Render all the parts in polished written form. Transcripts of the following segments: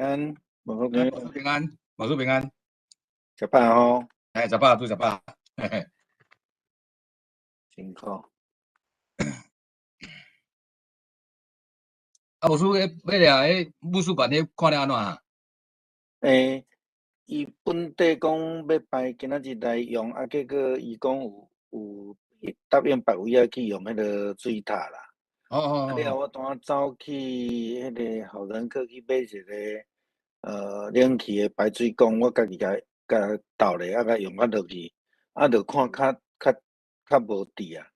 安，牧師牧師平安，牧師平安。食飽吼？哎，食飽，拄食飽。辛苦。啊，牧師，彼彼个彼武術班彼看了按怎啊？欸，伊本底講欲排今仔日來用，啊，結果伊講有有答應別位仔去用彼个水塔啦。啊了後我拄仔走去彼个好人閣去買一个冷氣的排水管，我家己共共鬥咧，啊共用啊落去，啊就看較較較無佇啊。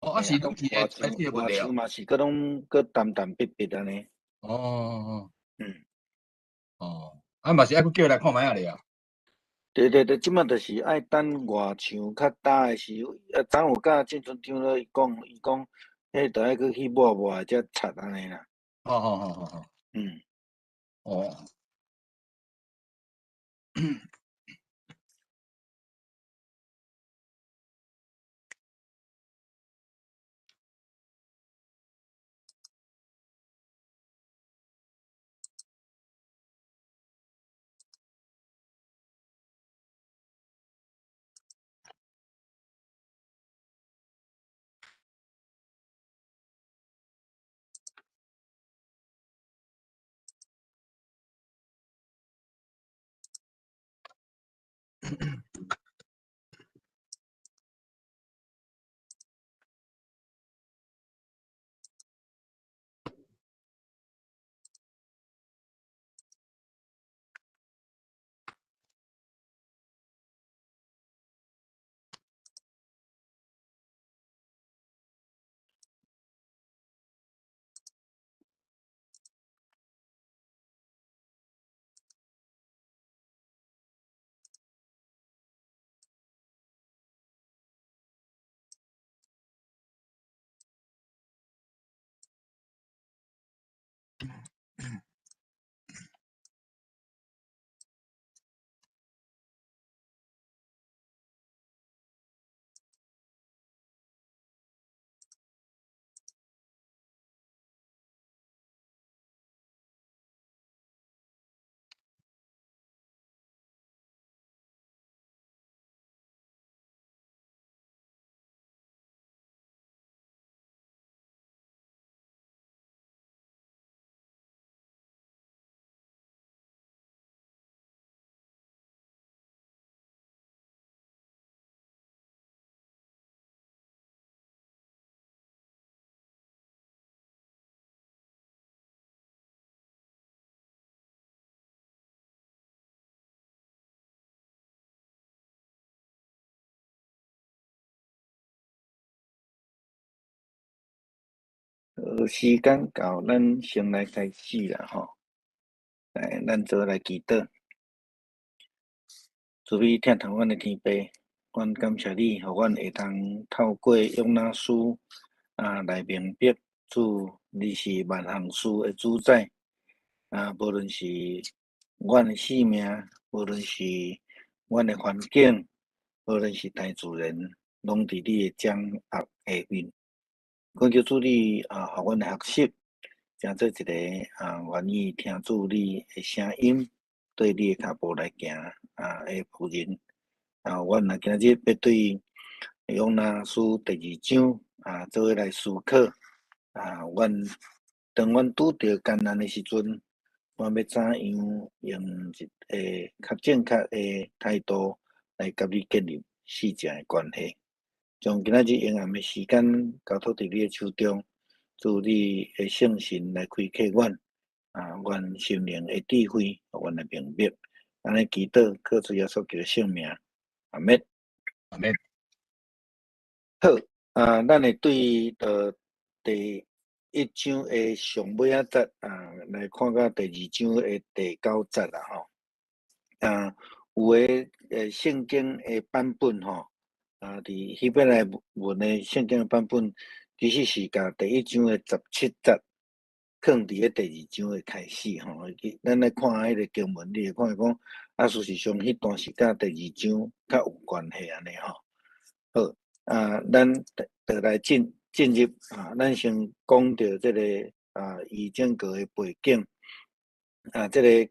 哦，啊是冷氣的排水的問題哦。嘛是閣攏閣澹澹筆筆按呢。哦，啊嘛是愛閣叫伊來看覓仔咧啊。對對對，這擺就是愛等外牆較焦的時，啊，昨有佮進村長咧講，伊講，彼著愛閣去抹抹才擦按呢啦。好，時間到，咱先來開始啦吼。來，咱做來祈禱。慈悲疼痛阮的天父，阮感謝你，予阮會當透過約拿書啊來明白，主你是萬項事的主宰。啊，無論是阮的性命，無論是阮的環境，無論是大自然，攏佇你的掌握下面。懇求主你啊，予阮來學習，成做一个啊願意聽主你的聲音，對你的腳步來行啊的僕人。啊，阮若今日欲對約拿書第二章啊做伙來思考。啊，阮當阮拄著艱難的時陣，阮欲怎樣用一个較正確的態度來佮你建立聖潔的關係？將今仔日黑暗的時間交託佇你的手中，主你的聖神來開啟阮，啊，阮心靈的智慧，予阮來明白。按呢祈禱，靠主耶穌基督聖名，阿們。阿們。好，啊，咱會對著第一章的上尾仔節啊，來看到第二章的第九節啦吼。啊，有的聖經的版本吼，啊，佇希伯來文的聖經的版本，其實是共第一章的17節囥佇咧第二章的開始吼。咱來看彼个經文，你會看講，啊，事實上彼段是佮第二章較有關係按呢吼。好，啊，咱就來進入啊，咱先講著這个啊，伊整個的背景。啊，這个約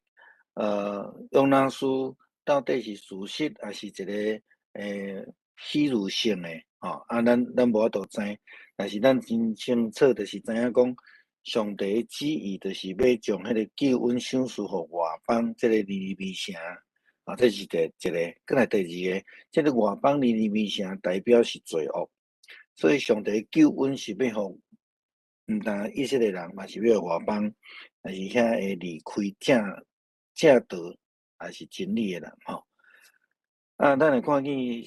拿書到底是事實，抑是一个戲劇性的吼？啊，咱無法度知，但是咱真清楚，就是知影講，上帝的旨意就是欲將彼个救恩賞賜予外邦，這个尼尼微城，啊，這是第一个。閣來第二个，這个外邦尼尼微城代表是罪惡，所以上帝救恩是欲予毋但以色列人，嘛是欲予外邦，也是遐會離開正道，抑是真理的人吼。啊，咱會看見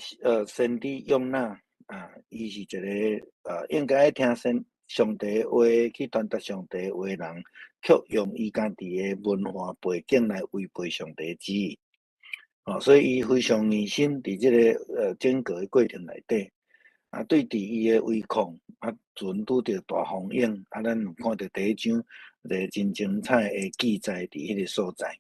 先知約拿啊，伊是一个應該愛聽先上帝話去傳達上帝話的人，卻用伊家己的文化背景來違背上帝旨意。哦，所以伊非常熱心佇這个整個的過程內底，啊，對佇伊的違抗，啊，船拄著大風湧，啊，咱有看著第一章一个真精彩的記載佇彼个所在。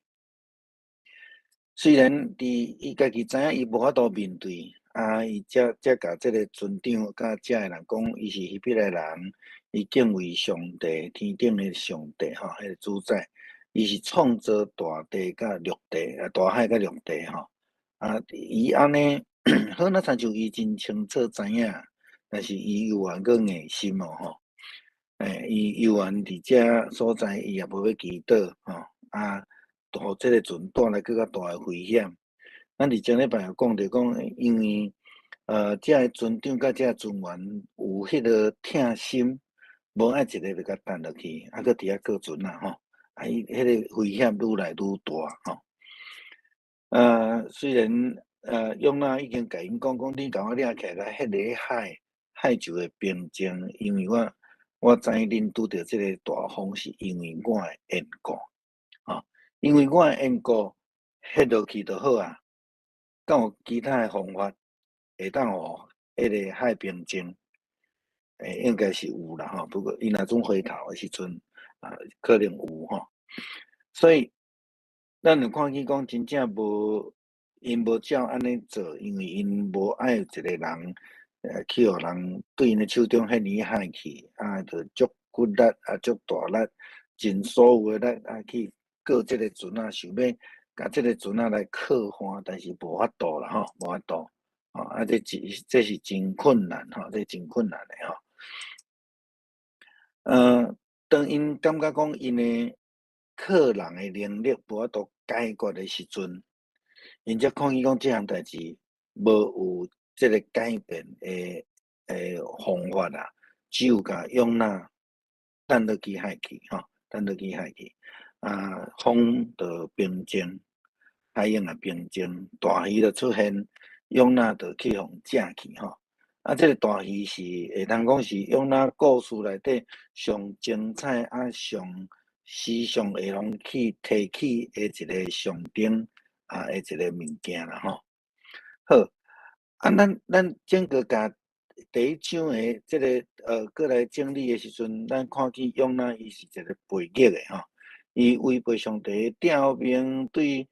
雖然佇伊家己知影伊無法度面對，啊，伊才共這个船長佮遮的人講，伊是希伯來人，伊敬畏上帝，天頂的上帝吼，彼个主宰，伊是創造大地佮陸地，啊，大海佮陸地吼。啊，伊按呢，好若親像伊真清楚知影，但是伊猶原閣硬心哦吼。伊猶原佇遮所在，伊也無欲祈禱吼，啊，予這个船帶來閣較大的危險。咱佇前禮拜有講著講，因為遮个船長佮遮个船員有彼个疼心，無愛一个欲共擲落去，啊，閣佇遐顧船仔吼，啊，伊彼个危險愈來愈大吼。雖然約拿已經共𪜶講講，你共我掠起來，彼个海，海就會平靜，因為我知恁拄著這个大風是因為我的緣故，吼，因為我的緣故，彼落去就好啊。敢有其他的方法會當予彼个海平靜？應該是有啦吼，不過伊若準回頭的時陣，啊，可能有吼。所以，咱有看見講真正無，𪜶無照按呢做，因為𪜶無愛一个人，去予人對𪜶的手中彼入海去，啊，就足骨力啊，足大力，盡所有的力啊去過這个船仔，想欲共這个船仔來靠岸，但是無法度啦吼，無法度，吼，啊，這是真困難吼，這真困難的吼。當𪜶感覺講𪜶的靠人的能力無法度解決的時陣，𪜶才看見講這項代誌無有這个改變的方法啦，只有共約拿擲落去海去吼，擲落去海去，啊，風就平靜，海湧也平靜，大魚就出現，約拿就去予食去吼。啊，這个大魚是會當講是約拿故事內底上精彩啊，上時常會通去提起的一个象徵啊，的一个物件啦吼。好，啊，咱整個共第一章的這个閣來整理的時陣，咱看見約拿伊是一個背逆的吼，伊違背上帝的調命，對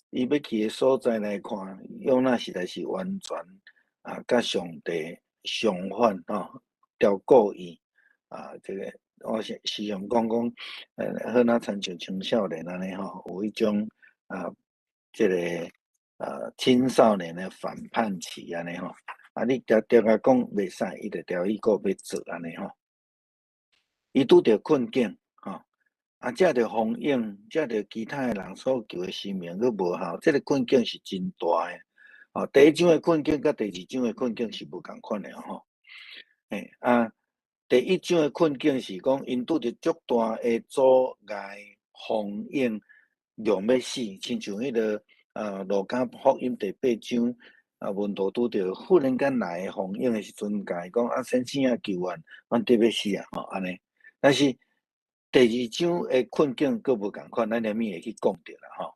伊欲去的所在來看，約拿實在是完全啊，佮上帝相反吼，著故意啊，這个我是時常講講，好若親像青少年按呢吼，有彼種啊，這个青少年的反叛期按呢吼，啊，你定定共講袂使，伊就著伊閣欲做按呢吼。伊拄著困境吼，啊，藉著風湧，藉著其他的人所求的神明閣無效，這个困境是真大的。哦，第一章的困境佮第二章的困境是無仝款的吼。啊，第一章的困境是講，𪜶拄著足大的阻礙、風湧，浪欲死，親像彼个路加福音第八章啊，門徒拄著忽然間來的風湧的時陣，共伊講啊，先生啊，救阮，阮得欲死啊，吼，按呢。但是第二章的困境閣無仝款，咱後面會去講著啦，吼。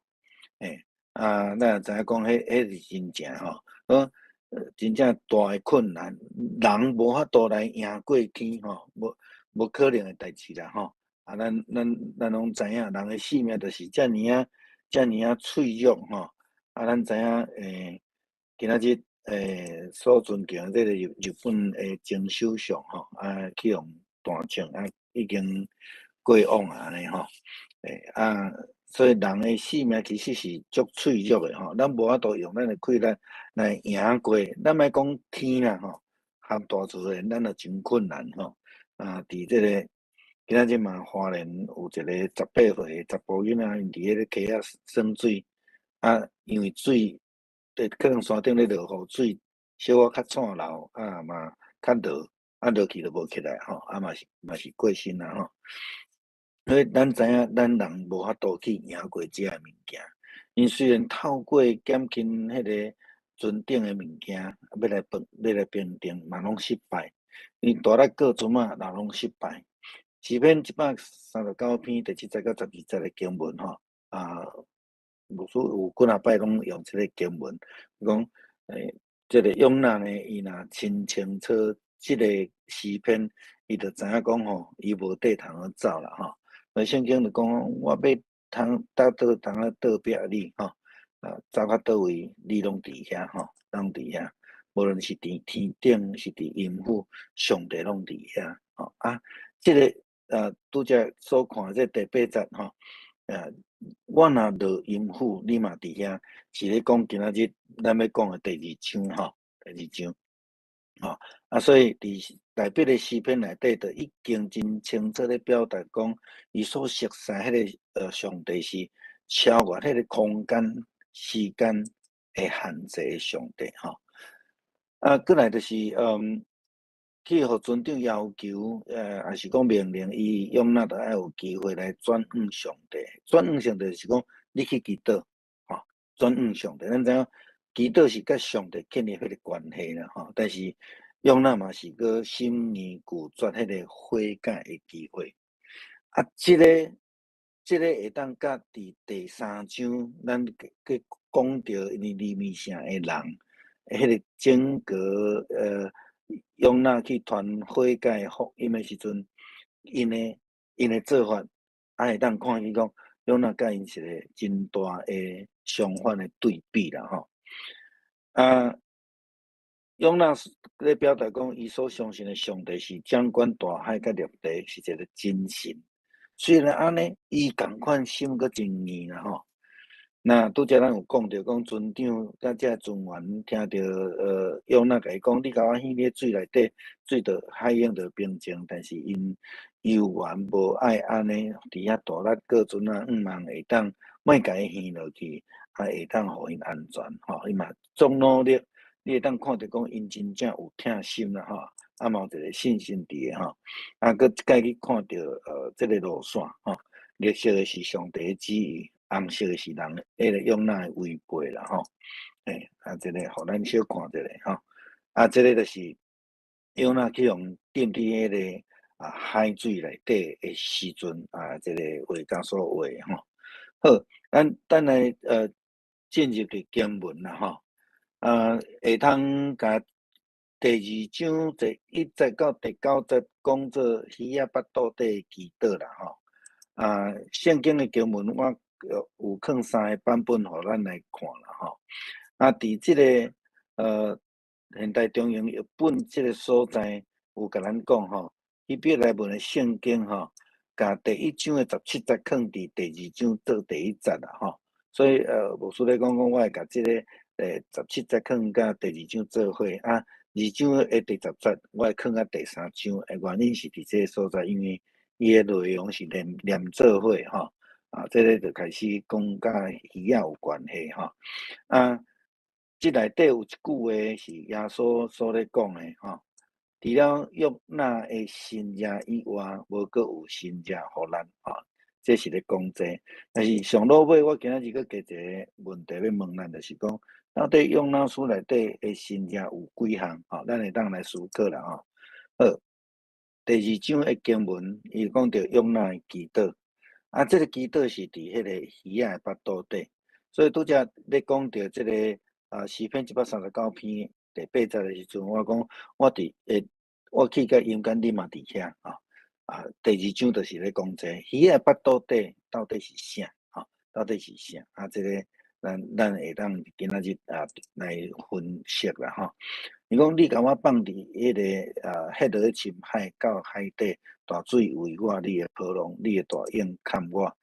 啊，咱也知影講，彼是真正吼，真正大的困難，人無法度來贏過天吼，無可能的代誌啦吼。啊，咱攏知影，人的性命就是遮爾仔遮爾仔脆弱吼。啊，咱知影今仔日所尊敬的這个日本的前首相吼，啊，去予彈槍啊，已經過往啊按呢吼。欸，啊，所以人的性命其實是足脆弱的吼，咱無法度用咱的氣力來贏過，咱莫講天啦吼，和大自然咱就真困難吼。啊，佇這个今仔日嘛，花蓮有一個18歲的查埔囡仔，𪜶佇彼个溪仔耍水，啊，因為水，可能山頂咧落雨，水小可較掣流，啊嘛較濁，啊落去就無起來吼，啊嘛是過身啦吼。所以咱知影，咱人無法度去贏過這个物件。𪜶雖然透過減輕彼个船頂的物件，欲來平，欲來平定，嘛攏失敗。𪜶大力過船仔，嘛攏失敗。詩篇139篇第7節到12節的經文吼，啊，牧師有幾若擺攏用這个經文，講，這个約拿呢，伊若真清楚這个詩篇，伊就知影講吼，伊無地通好走啦吼。所以聖經就講，我欲通倒倒通啊倒壁你吼，啊，走到佗位，你攏佇遐吼，攏佇遐。無論是佇天頂，是佇陰府，上帝攏佇遐吼。啊，這个拄才所看這第八節吼，我若落陰府，你嘛佇遐，是咧講今仔日咱欲講的第二章吼，第二章。吼，啊，所以佇大衛的詩篇內底，就已經真清楚咧表達講，伊所熟悉彼个上帝是超越彼個空間、時間的限制的上帝吼。啊，過來就是去予船長要求，抑是講命令伊約拿，就愛有機會來轉向上帝。轉向上帝是講你去祈禱，吼，轉向上帝。咱知影祈禱是佮上帝建立彼個關係啦，吼。但是約拿嘛是閣心硬拒絕彼個悔改的機會。啊，這個會當佮佇第三章咱去講著尼尼微城的人，彼個整個約拿去傳悔改福音的時陣，𪜶的做法，啊會當看見講約拿佮𪜶是一个真大的相反的對比啦吼。啊，約拿咧表達講，伊所相信的上帝是掌管大海佮陸地，是一个真神。雖然按呢，伊仝款心閣真硬啦吼。那拄才咱有講著，講船長佮這船員聽著約拿共伊講，你共我彼佇水內底，水就海湧就平靜，但是𪜶猶原無愛按呢，佇遐大力過船仔，向望會當莫共伊掀落去，啊會當予𪜶安全吼。伊嘛足努力，你會當看著講𪜶真正有疼心啦吼，啊嘛有一个信心佇个吼，啊閣這擺去看著這个路線吼，綠色的是上帝的旨意，紅色的是人彼个約拿的違背啦吼，欸，啊，這个予咱小看一下吼，啊，這个就是約拿去予擲佇彼个啊海水內底的時陣啊，這個畫家所畫的吼。好，咱等來進入去經文啦吼，啊，會通共第二章第1節到第9節講做魚仔腹肚底的祈禱啦吼。啊，聖經的經文我有放三个版本予咱來看啦吼。啊，佇這个現代中英譯本這个所在有共咱講吼，希伯來文的聖經吼，共第一章的17節放佇第二章做第一節啦吼。所以牧師咧講講，我會共這个17節放佮第二章做伙啊，二章的第10節我會放佮第三章的原因是佇這个所在，因為伊的內容是連連做伙吼。啊，這个就開始講佮魚仔有關係吼。啊，這內底有一句話是耶穌所咧講的吼，除了約拿的神跡以外，無閣有神跡予咱吼。這是咧講這個，但是上落尾，我今仔日閣加一个問題欲問咱，就是講到底約拿書內底的神跡有幾項？吼，咱會當來思考啦吼。好，第二章的經文，伊講著約拿的祈禱。啊，這个祈禱是佇彼个魚仔的腹肚底，所以拄才咧講著這个啊詩篇139篇第8節的時陣，我講我佇我去到陰間，你嘛佇遐吼。啊，第二章就是咧講這个魚仔腹肚底到底是啥？吼，到底是啥？啊，這个咱會當今仔日啊來分析啦吼。伊講你共我放佇彼个啊，彼落深海到海底，大水圍我，你的波浪，你的大湧崁我。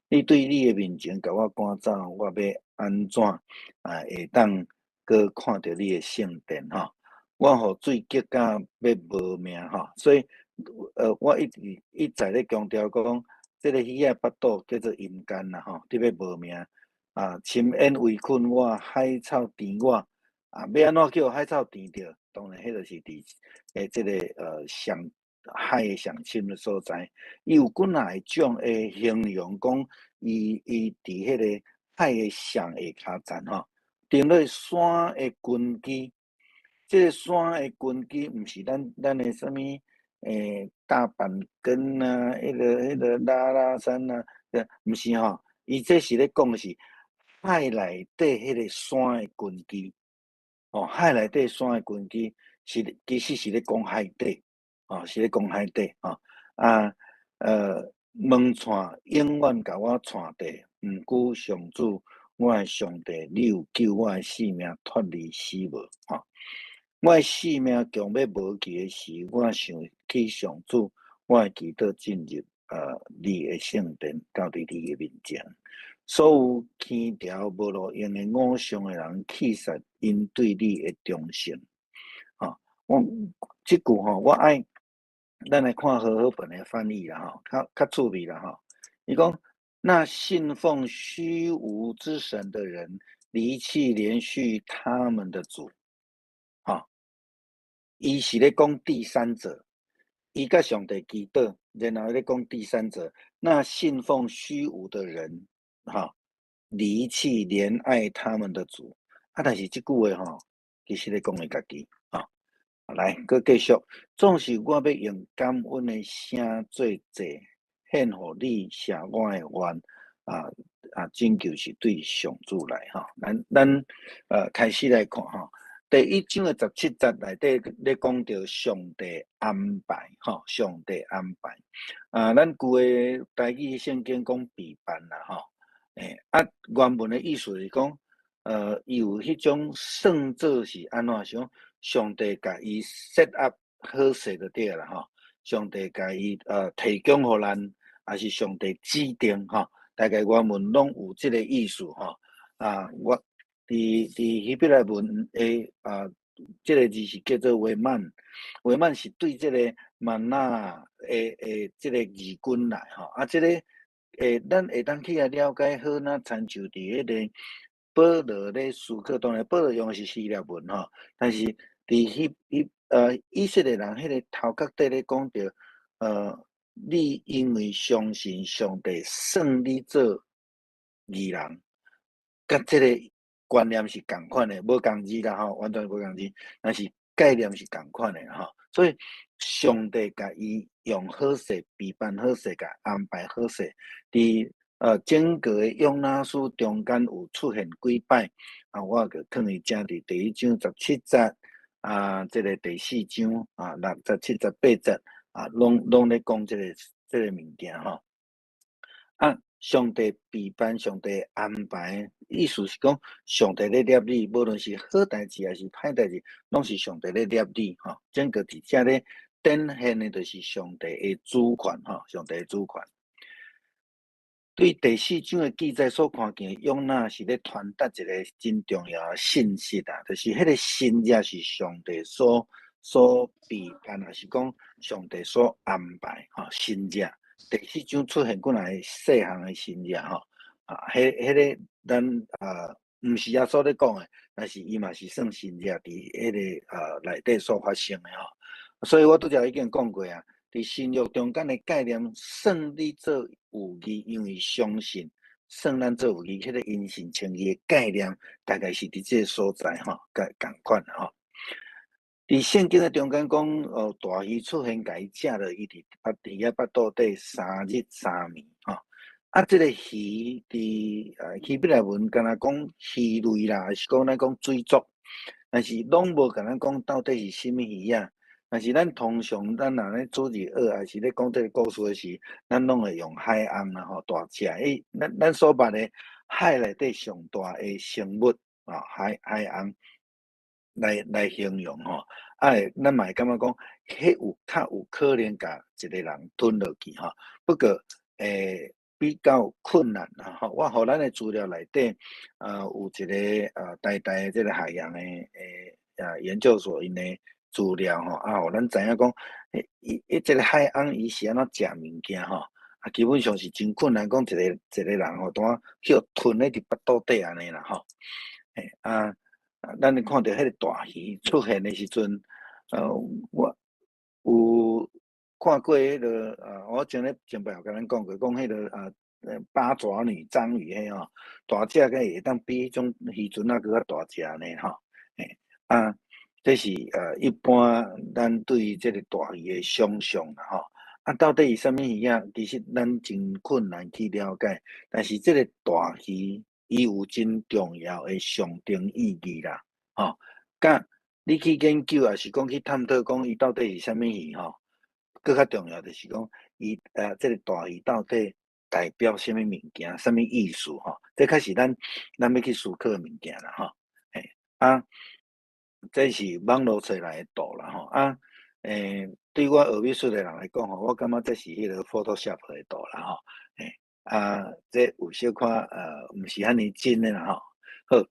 你對你的面前共我趕走，我欲按怎啊會當閣看著你的聖殿吼？我予水激甲欲無命吼，所以我一直一再咧強調講，這个魚仔腹肚叫做陰間啦吼，得欲無命啊，深淵圍困我，海草纏我啊，欲按怎叫海草纏著？當然，彼就是佇這个上海的上深的所在。伊有幾若種的形容講，伊佇彼个海的上下跤層吼，定落山的根基。這个山的根基，毋是咱的啥物大板根啊，彼个拉拉山啊，毋是吼，伊這是咧講的是海內底彼个山的根基。哦，海內底山的根基是其實是咧講海底，哦，是咧講海底，吼啊，門掣永遠共我掣著，毋過上主，我的上帝，你有救我的性命脫離死亡，吼。我的性命強欲無去的時，我想起上主，我會祈禱進入你的聖殿，到佇你的面前。所有輕佻無路用的偶像的人，棄殺𪜶對你的忠誠。吼，我這句吼，我愛咱來看和合本的翻譯啦，吼，較較趣味啦，吼。伊講，那信奉虛無之神的人，離棄憐恤他們的主。吼，伊是咧講第三者，伊佮上帝祈禱，然後咧講第三者，那信奉虛無的人，吼，離棄憐愛他們的主。啊，但是這句話吼，其實咧講伊家己，吼。來，閣繼續，總是我欲用感恩的聲做祭，獻予你，謝我的願，啊，拯救是對上主來，吼。咱開始來看吼。第一章的十七節內底咧講著上帝安排，吼，上帝安排。啊，咱舊的台語聖經講備辦啦，吼，啊，原文的意思是講，伊有彼種算做是按怎想，上帝共伊 set up 好勢就對啦，吼，上帝共伊提供予咱，抑是上帝指定，吼，大概原文攏有這个意思，吼，啊，我佇希伯來文的啊，這个字是叫做維曼，維曼是對這个嗎哪的這个字根來吼，啊，這个咱會當去來了解好，若親像佇彼个保羅咧思考，當然保羅用的是希臘文吼，但是佇彼彼以色列人彼个頭殼底咧講著，你因為相信上帝，算你做義人，佮這个觀念是仝款的，無仝字啦吼，完全無仝字，但是概念是仝款的吼。所以上帝共伊用好勢，備辦好勢，共安排好勢，佇整個的約拿書中間有出現幾擺，啊，我就囥佇遮佇第一章十七節，啊，這个第四章啊，六節、七節、八節啊，攏咧講這个物件吼。啊，上帝備辦，上帝安排，意思是講，上帝咧掠你，無論是好代誌抑是歹代誌，攏是上帝咧掠你吼。整個佇遮咧展現的，就是上帝的主權吼，上帝的主權。對第四章的記載所看見，約拿是咧傳達一个真重要的信息啊，就是彼个新約是上帝所備辦，抑是講上帝所安排吼，新約。第四章出現幾若个細項的新約吼，啊，彼个咱啊，毋是耶穌咧講的，但是伊嘛是算新約佇彼个內底所發生的吼。所以我拄才已經講過啊，佇新約中間的概念，算你做有義，因為相信，算咱做有義，彼个因信稱義的概念，大概是佇這个所在吼，共仝款吼。佇聖經的中間講，哦，大魚出現，共伊食落，伊佇腹魚仔腹肚底三日三暝，吼。啊，這个魚佇希伯來文敢若講魚類啦，抑是講咱講水族，但是攏無共咱講到底是啥物魚仔。但是咱通常咱若咧主日學，抑是咧講這个故事的時，咱攏會用海翁啦吼，大隻，伊咱所捌的海內底上大的生物啊，海翁來形容吼，啊，咱嘛會感覺講，彼有較有可能共一个人吞落去吼。不過，比較困難啦吼。我予咱的資料內底，有一個台大的這个海洋的研究所𪜶的資料吼，啊，予咱知影講，伊伊這个海翁伊是按怎食物件吼，啊，基本上是真困難，講一个一个人吼，拄仔去予吞咧佇腹肚底按呢啦吼。嘿啊，咱會看著彼个大魚出現的時陣，我有看過彼个，我前擺有共咱講過，講彼个八爪女章魚彼吼，大隻甲會當比彼種魚船仔閣較大隻呢吼。嘿啊，這是一般咱對這个大魚的想象啦吼。啊，到底是啥物魚仔？其實咱真困難去了解。但是這个大魚，伊有真重要的象徵意義啦，吼。佮你去研究，抑是講去探討，講伊到底是啥物魚吼？閣較重要就是講，伊這个大魚到底代表啥物物件，啥物意思吼？這較是咱欲去思考的物件啦，吼。嘿，啊，這是網路揣來的圖啦，吼。啊，對我學美術的人來講吼，我感覺這是彼个 Photoshop 的圖啦，吼。嘿，啊，這有小可毋是遐爾真的啦，吼。好，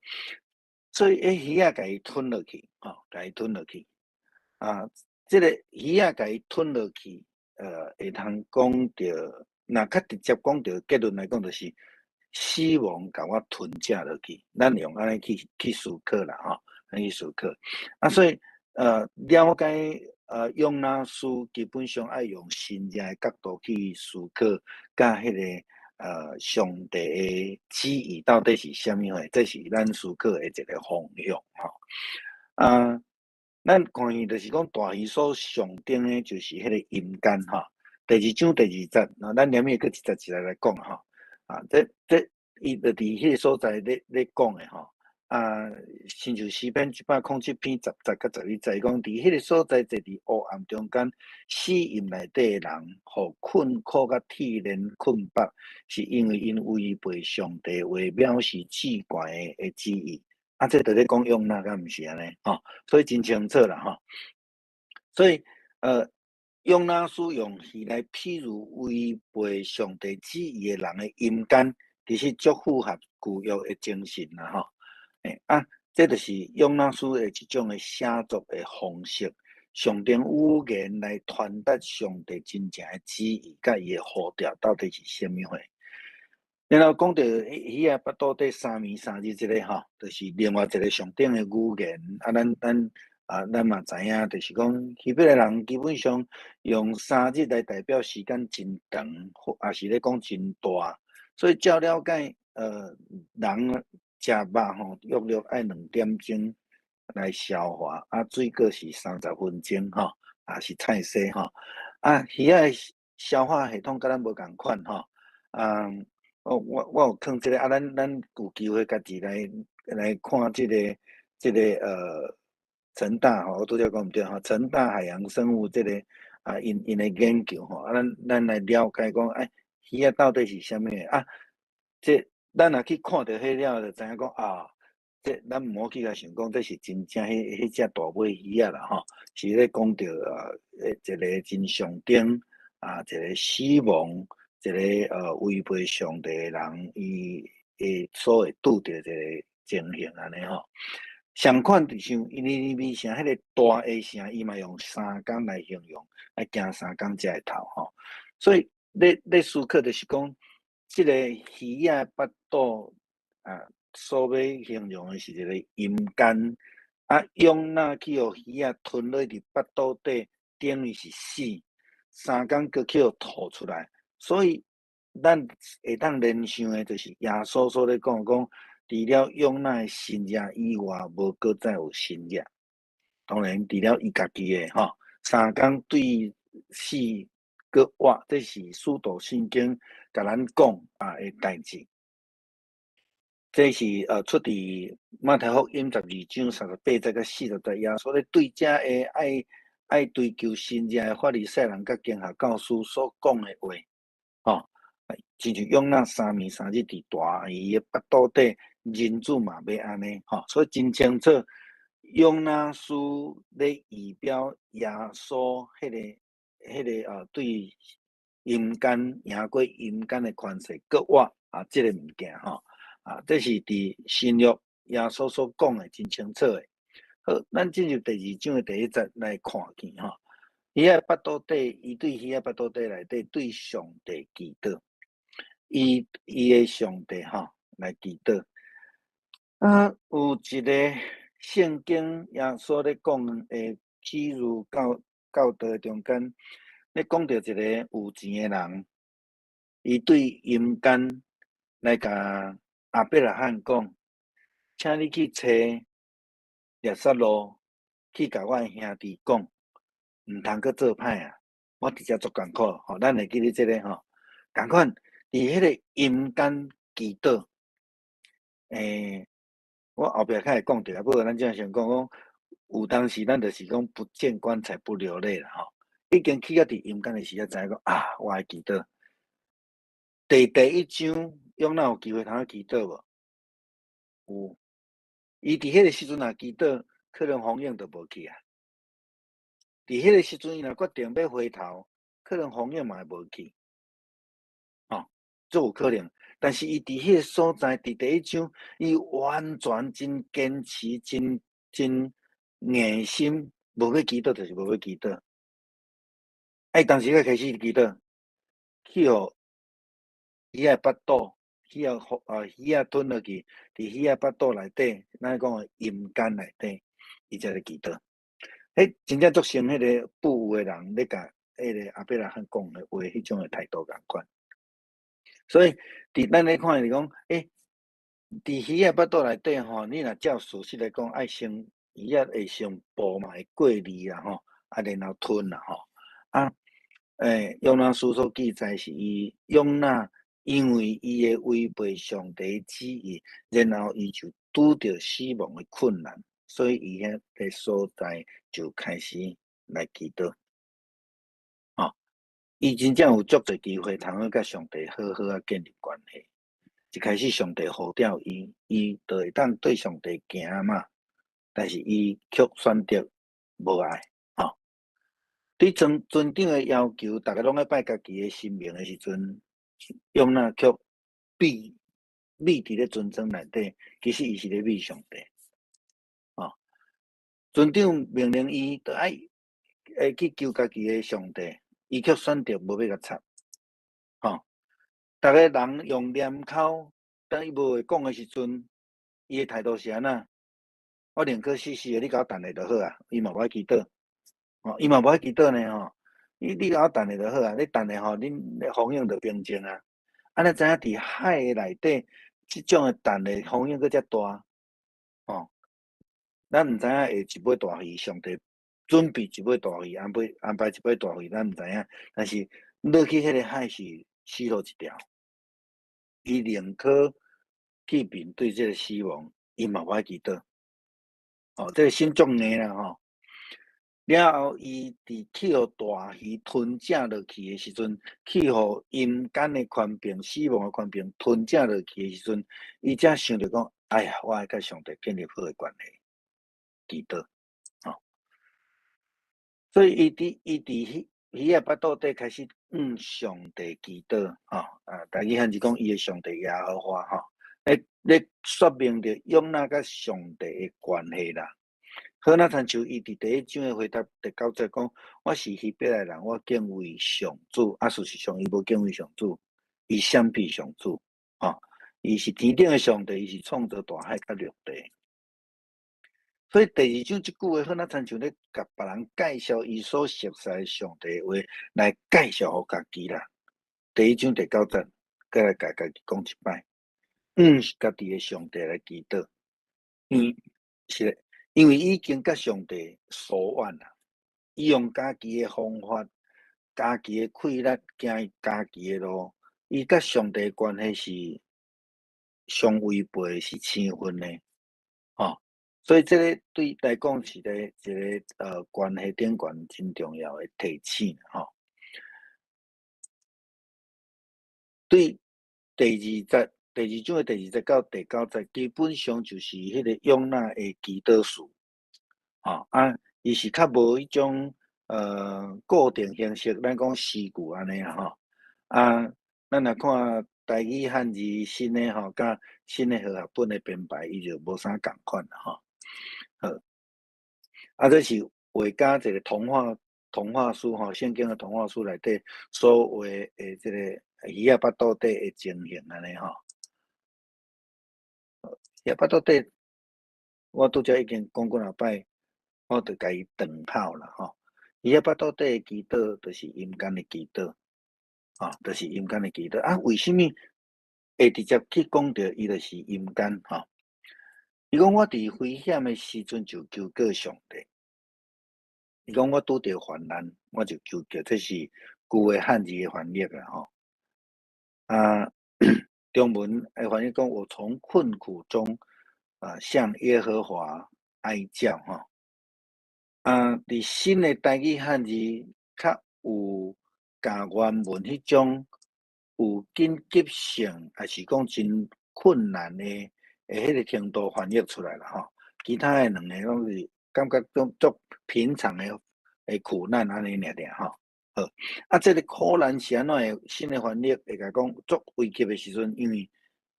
所以彼魚仔共伊吞落去，吼，共伊吞落去。啊，這个魚仔共伊吞落去，會通講著，若較直接講著結論來講，就是死亡共我吞食落去。咱用按呢去思考啦，吼，按呢去思考。啊，所以了解約拿書基本上愛用神正的角度去思考，佮彼个上帝的旨意到底是啥物貨，這是咱思考的一个方向吼。啊，咱看見就是講大魚所象徵的，就是彼個陰間吼。第二章第二節，啊，咱連續閣一節一節來講吼。啊，這伊就佇彼个所在咧講的吼。啊，親像詩篇107篇10節佮11節，伊講佇彼个所在坐佇黑暗中間，死蔭內底的人，予困苦佮鐵鏈捆縛，是因為𪜶違背上帝話，藐視至懸的旨意。啊，這就咧講約拿，敢毋是按呢？吼，所以真清楚啦，吼。所以，約拿書用魚來譬喻違背上帝旨意的人的陰間，其實足符合舊約的精神啦，吼。欸啊，這就是約拿書的一種的寫作的方式，象徵語言來傳達上帝真正的旨意，佮伊的呼召到底是啥物貨。然後講著魚仔腹肚底三暝三日這个吼，就是另外一个象徵的語言。啊，咱嘛知影，就是講希伯來人基本上用三日來代表時間真長，或也是咧講真大。所以照了解，人食肉吼，約略愛2點鐘來消化，啊，水果是30分鐘吼，也是菜色吼。啊，魚仔消化系統佮咱無仝款吼。啊，我有囥這个，啊，咱有機會家己來看這个成大吼，我拄才講毋對吼，成大海洋生物這个啊，𪜶的研究吼，啊，咱來了解講，哎，魚仔到底是啥物啊？這咱若去看著彼了，就知影講啊，這咱毋好去共想講，這是真正彼隻大尾魚仔啦吼，是咧講著啊，一个真象徵啊，一个死亡，一个違背上帝的人，伊會所會拄著一个情形按呢吼。相款就像尼尼微城彼个大的城，伊嘛用三工來形容，愛行三工才會透吼。所以咧思考就是講，這个魚仔腹肚啊，所欲形容的是一個陰間啊，約拿去予魚仔吞落佇腹肚底，等於是死，三工閣去予吐出來。所以咱會當聯想的，就是耶穌所咧講講，除了約拿的神跡以外，無閣再有神跡。當然，除了伊家己的吼，三工對死閣活，這是使徒信經共咱講啊的代誌。這是出佇馬太福音12章38節佮40節，耶穌咧對遮个愛追求神跡的法利賽人佮經學教師所講的話，吼，親像約拿三暝三日佇大魚的腹肚底，人子嘛欲按呢，吼，所以真清楚，約拿書咧預表耶穌彼个對陰間贏過陰間的權勢，閣活啊，這个物件吼，啊，這是佇新約耶穌所講的真清楚的。好，咱進入第二章的第一節來看見吼，魚仔腹肚底，伊對魚仔腹肚底內底對上帝祈禱，伊伊的上帝吼來祈禱。啊，有一个聖經耶穌咧講的譬喻教教導中間，咧講著一个有錢的人，伊對陰間來共亞伯拉罕講，請你去揣拉撒路，去共我的兄弟講，毋通閣做歹啊！我佇遮足艱苦，吼，咱會記得這个吼，仝款佇彼个陰間祈禱，我後壁較會講著啊，不過咱這先講講，有當時咱就是講不見棺材不流淚啦，吼，已經去到佇陰間的時，才知影講啊，我愛祈禱。第第一章，約拿有機會通祈禱無？有。伊佇彼个時陣若祈禱，可能風湧就無去啊。佇彼个時陣，伊若決定欲回頭，可能風湧嘛會無去。哦，足有可能。但是伊佇彼个所在，佇第一章，伊完全真堅持，真真硬心，無欲祈禱就是無欲祈禱。啊，伊當時才開始祈禱，去予魚仔腹肚，魚仔啊魚仔吞落去，佇魚仔腹肚內底，咱講的陰間內底，伊才咧祈禱。彼真正足像彼个富有的人咧共彼个亞伯拉罕講的話，彼種的態度仝款。所以，佇咱咧看是講，佇魚仔腹肚內底吼，你若照事實來講，愛先魚仔會先哺嘛，會過濾啦吼，啊，然後吞啦吼，啊，約拿書所記載是伊約拿因為伊的違背上帝旨意，然後伊就拄著死亡的困難，所以伊彼个所在就開始來祈禱。吼，伊真正有足濟機會通去佮上帝好好仔建立關係。一開始上帝呼召伊，伊就會當對上帝行嘛，但是伊卻選擇無愛。吼，對村村長的要求，逐个攏愛拜家己的神明的時陣，約拿卻避避佇咧船艙內底，其實伊是咧避上帝。吼，船長命令伊，著愛會去求家己的上帝，伊卻選擇無欲共插。吼，逐个人用念口，當伊無話講的時陣，伊的態度是按怎？我寧可死死的，你共我等下就好啊。伊嘛無愛祈禱，吼，伊嘛無愛祈禱呢吼。你你共我等下就好啊，你等下吼，恁風湧就平靜啊。啊，你知影佇海的內底，這種的等的風湧閣遮大，吼，咱毋知影下一尾大魚，上帝準備一尾大魚，安排安排一尾大魚，咱毋知影。但是落去彼个海是死路一條，伊寧可去面對這个死亡，伊嘛無愛祈禱。哦，這个心足硬啦吼。了後，伊佇去予大魚吞食落去的時陣，去予陰間的權柄、死亡的權柄吞食落去的時陣，伊才想著講：哎呀，我愛佮上帝建立好的關係，祈禱。吼，所以伊佇伊佇彼魚仔腹肚底開始向上帝祈禱，吼啊，台語漢字講伊的上帝耶和華，吼，咧咧說明著約拿佮上帝的關係啦。好，若親像伊佇第一章的回答第九節講：我是希伯來人，我敬畏上主。啊，事實上伊無敬畏上主，伊閃避上主。吼，伊是天頂的上帝，伊是創造大海佮陸地。所以第二章這句話，好若親像咧共別人介紹伊所熟悉的上帝的話，來介紹予家己啦。第一章第九節，閣來共家己講一擺，向家己的上帝來祈禱。嗯，是的。因為已經佮上帝疏遠啦，伊用家己的方法、家己的氣力行家己的路，伊佮上帝關係是相違背，是生分的，吼。所以這个對來講是個一个關係頂懸真重要的提醒，吼。對第二節。第二章的第二節到第九節，基本上就是彼个約拿的祈禱詞，吼啊，伊是較無彼種固定形式，咱講詩句按呢啦吼。啊，咱若看台語漢字新的吼，佮新的和合本的編排，伊就無啥仝款啦吼。好，啊，這是畫家一個童話書吼，聖經的童話書內底所畫的這個魚仔腹肚底的情形按呢吼。魚仔腹肚底，我拄才已經講過兩擺，我就共伊頓號啦吼。魚仔腹肚底的祈禱，就是陰間的祈禱，吼，就是陰間的祈禱。啊，為啥物會直接去講著伊就是陰間吼？伊講我佇危險的時陣就求告上帝。伊講我拄著患難，我就求告，這是舊的漢字的翻譯啦吼。啊，中文的翻譯講我從困苦中啊向耶和華哀叫吼。啊，佇新的台語漢字較有共原文彼種有緊急性，抑是講真困難的彼個程度翻譯出來啦吼。其他的兩個攏是感覺足足平常的苦難按呢爾爾吼。好，啊，這個苦難是按怎會新的翻譯會共講足危急的時陣，因為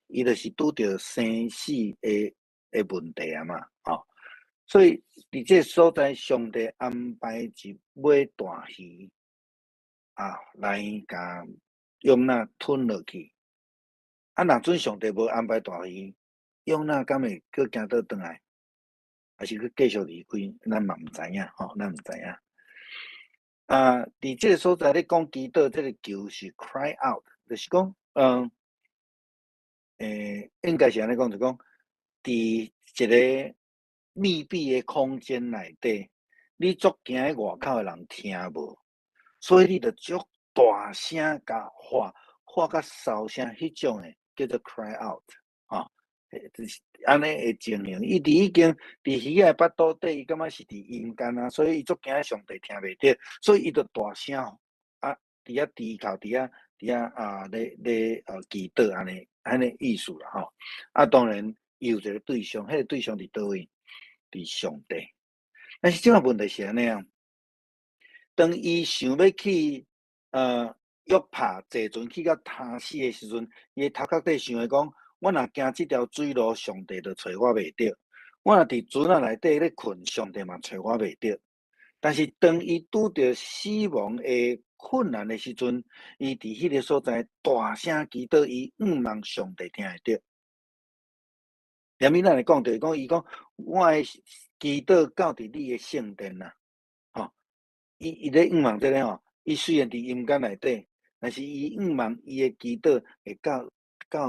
伊就是拄著生死的問題啊嘛，吼。所以佇這個所在，上帝安排一尾大魚啊，來共約拿吞落去。啊，若準上帝無安排大魚，約拿敢會閣行倒轉來，抑是閣繼續離開？咱嘛毋知影吼，咱毋知影。啊，佇這個所在咧講祈禱，這個求是 cry out，就是講，應該是按呢講，就講佇一個密閉的空間內底，你足驚外口的人聽無，所以你著足大聲共喊，喊甲梢聲，彼種的叫做 cry out，吼，就是按呢的情形。伊佇已經佇魚仔腹肚底，伊感覺是佇陰間啊，所以伊足驚上帝聽袂著，所以伊就大聲啊，佇遐低哭，佇遐啊咧咧祈禱按呢按呢意思啦吼。啊，當然伊有一個對象，彼個對象佇佗位？佇上帝。但是這個問題是按呢啊，當伊想欲去約帕坐船去到他施的時陣，伊的頭殼底想的講：我若行這條水路，上帝就揣我袂著；我若佇船仔內底咧睏，上帝嘛揣我袂著。但是當伊拄著死亡的困難的時陣，伊佇彼個所在大聲祈禱，伊向望上帝聽會著。連咪咱會講，就是講伊講我的祈禱到佇你的聖殿啊，吼！伊咧向望這个吼，伊雖然佇陰間內底，但是伊向望伊的祈禱會到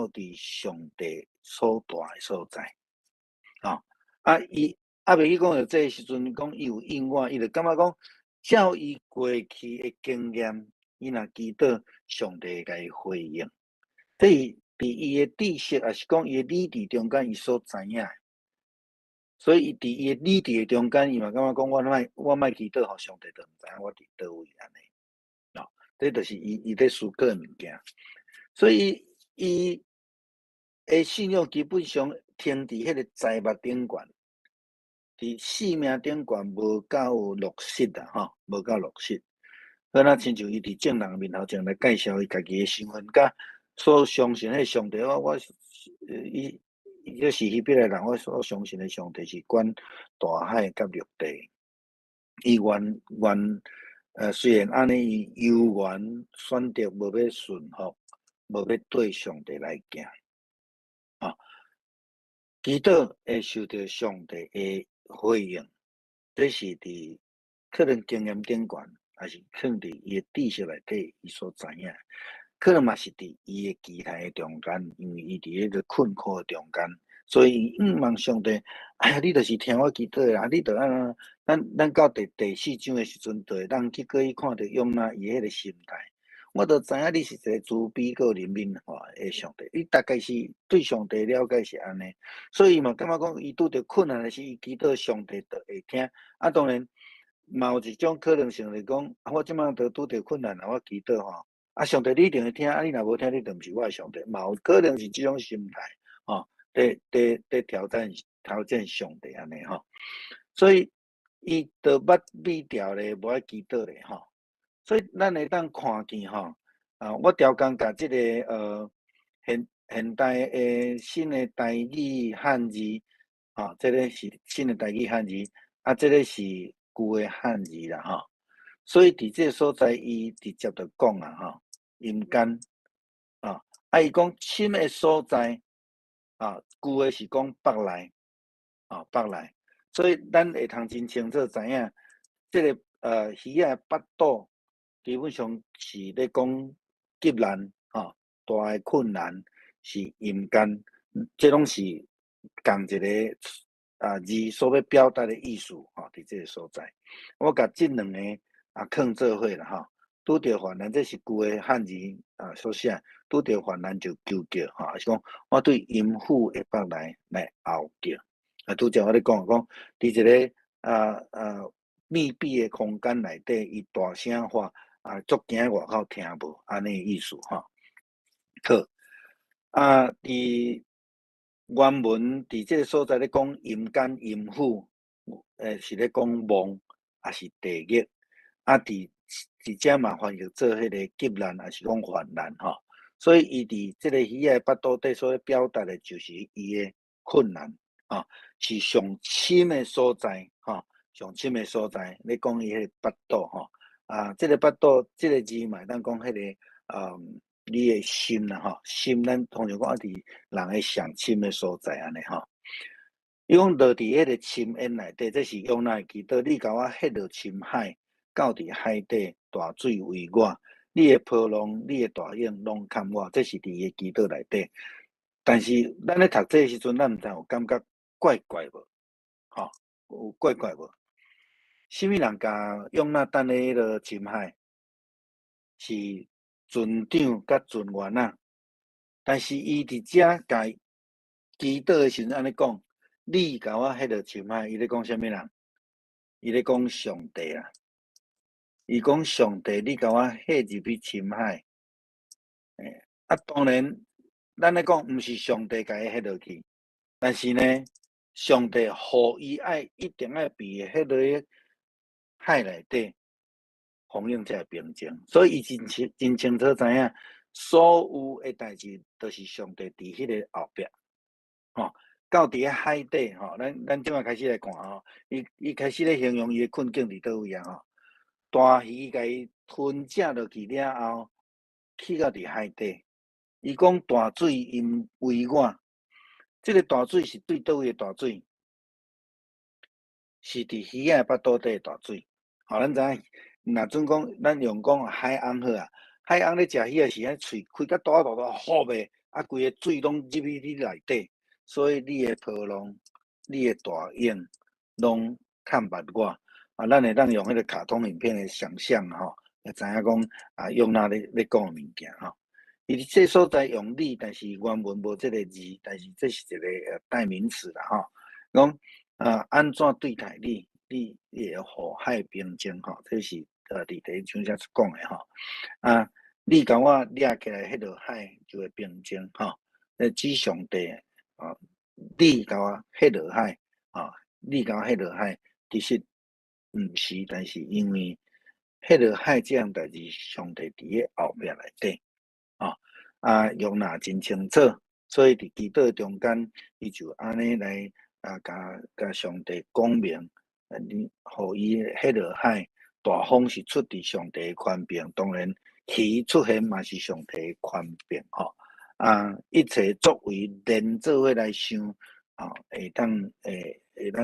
佇上帝所蹛的所在，吼！啊，伊猶未去講著這个時陣，講伊有應我，伊就感覺講照伊過去的經驗，伊若祈禱，上帝會共伊回應。這是佇伊的知識，抑是講伊的理智中間，伊所知影的。所以伊佇伊的理智的中間，伊嘛感覺講我莫祈禱，予上帝就毋知影我佇佗位按呢。哦，這就是伊咧思考的物件。所以伊的信仰基本上停佇彼個財物頂懸，佇性命頂懸無夠落實啦，吼，無夠落實。好若親像伊佇眾人面頭前來介紹伊家己的身份，佮所相信彼上帝，我伊這是希伯來人，我所相信的上帝是管大海佮陸地。伊願願，雖然按呢，伊猶原選擇無欲順服，無欲對上帝來行。啊，祈禱會受著上帝的回應，這是佇可能經驗頂懸，抑是囥佇伊的知識內底，伊所知影。可能嘛是佇伊的期待的中間，因為伊佇彼個困苦的中間，所以伊向望上帝。哎呀，你就是聽我祈禱的啦，你著按怎？咱到第四章的時陣，就會當去閣去看著約拿伊彼個心態。我著知影你是一個慈悲閣憐憫吼的上帝，伊大概是對上帝了解是按呢，所以伊嘛感覺講，伊拄著困難的時，伊祈禱上帝就會聽。啊，當然嘛有一種可能性是講，啊，我這擺都拄著困難啊，我祈禱吼，啊，上帝你一定會聽，啊，你若無聽，你就毋是我的上帝，嘛有可能是這種心態，吼，佇挑戰上帝按呢吼，所以伊就捌米條咧，無愛祈禱咧吼，所以咱會當看見吼，啊，我刁工共這个現代的新的台語漢字，吼，這个是新的台語漢字，啊，這个是舊的漢字啦，吼。所以佇這个所在，伊直接就講啊，吼，陰間，啊，啊，伊講深的所在，啊，舊的是講腹內，啊，腹內，所以咱會通真清楚知影，這个魚仔的腹肚基本上是咧講急難，吼，大的困難是陰間，這攏是仝一个字所欲表達的意思，吼，佇這个所在，我共這兩个囥做伙啦，吼，拄著患難，這是舊的漢字所寫，拄著患難就求叫，吼，抑是講我對陰府的腹內來哀叫。啊，拄才我咧講講，佇一个密閉的空間內底，伊大聲喊啊，足驚外口聽無，按呢意思吼。好，啊，佇原文佇這个所在咧講陰間陰府，是咧講夢，抑是地獄。啊，佇遮嘛翻譯做彼个急難，抑是講患難吼。所以伊佇這个魚仔的腹肚底所表達的，就是伊的困難，吼，是上深的所在，吼，上深的所在。咧講伊彼个腹肚吼，啊，這个腹肚這个字嘛會當講彼个，你的心啦，吼，心咱通常講啊，佇人的上深的所在按呢吼。伊講落佇彼个深淵內底，這是約拿的祈禱，你共我彼落深海。到佇海底，大水圍我，你的波浪，你的大湧攏崁我，這是佇伊的祈禱內底。但是咱咧讀這个時陣，咱毋知有感覺怪怪無？吼，有怪怪無？啥物人共約拿擲咧彼个深海？是船長佮船員仔。但是伊佇遮共祈禱的時陣按呢講，你共我彼落深海，伊咧講啥物人？伊咧講上帝啦。伊講上帝，你共我彼入去深海，啊，當然，咱咧講毋是上帝共伊彼落去，但是呢，上帝予伊愛一定愛佇彼落去海內底，風湧才會平靜。所以伊真清真清楚知影，所有的代誌都是上帝佇彼个後壁，吼，到佇个海底，吼，咱這擺開始來看吼，伊開始咧形容伊的困境佇佗位啊，吼。大魚共伊吞食落去了後，去到佇海底。伊講大水淹圍我，這个大水是對佗位的大水？是佇魚仔的腹肚底的大水。吼，咱知影，若準講，咱用講海翁好啊，海翁咧食魚仔時，彼喙開甲大大大，好袂？啊，規个水攏入去你內底，所以你的波浪、你的大湧，攏崁縛我。啊，咱會當用彼个卡通影片的想象吼，會知影講啊，約拿咧講的物件吼。伊佇這所在用你，但是原文無這个字，但是這是一个代名詞啦吼。講啊，按怎對待你，你會予海平靜吼，這是佇第一章遮講的吼。啊，你共我掠起來彼落海就會平靜吼。指上帝啊，你共我彼落海啊，你共我彼落海，其實。毋是，但是因為彼落海這項代誌，上帝佇咧後壁內底，吼啊，約拿真清楚，所以佇祈禱中間，伊就按呢來啊，共上帝講明，你予伊彼落海大風是出佇上帝的權柄，當然魚出現嘛是上帝的權柄，吼啊，一切作為連做伙來想，吼，會當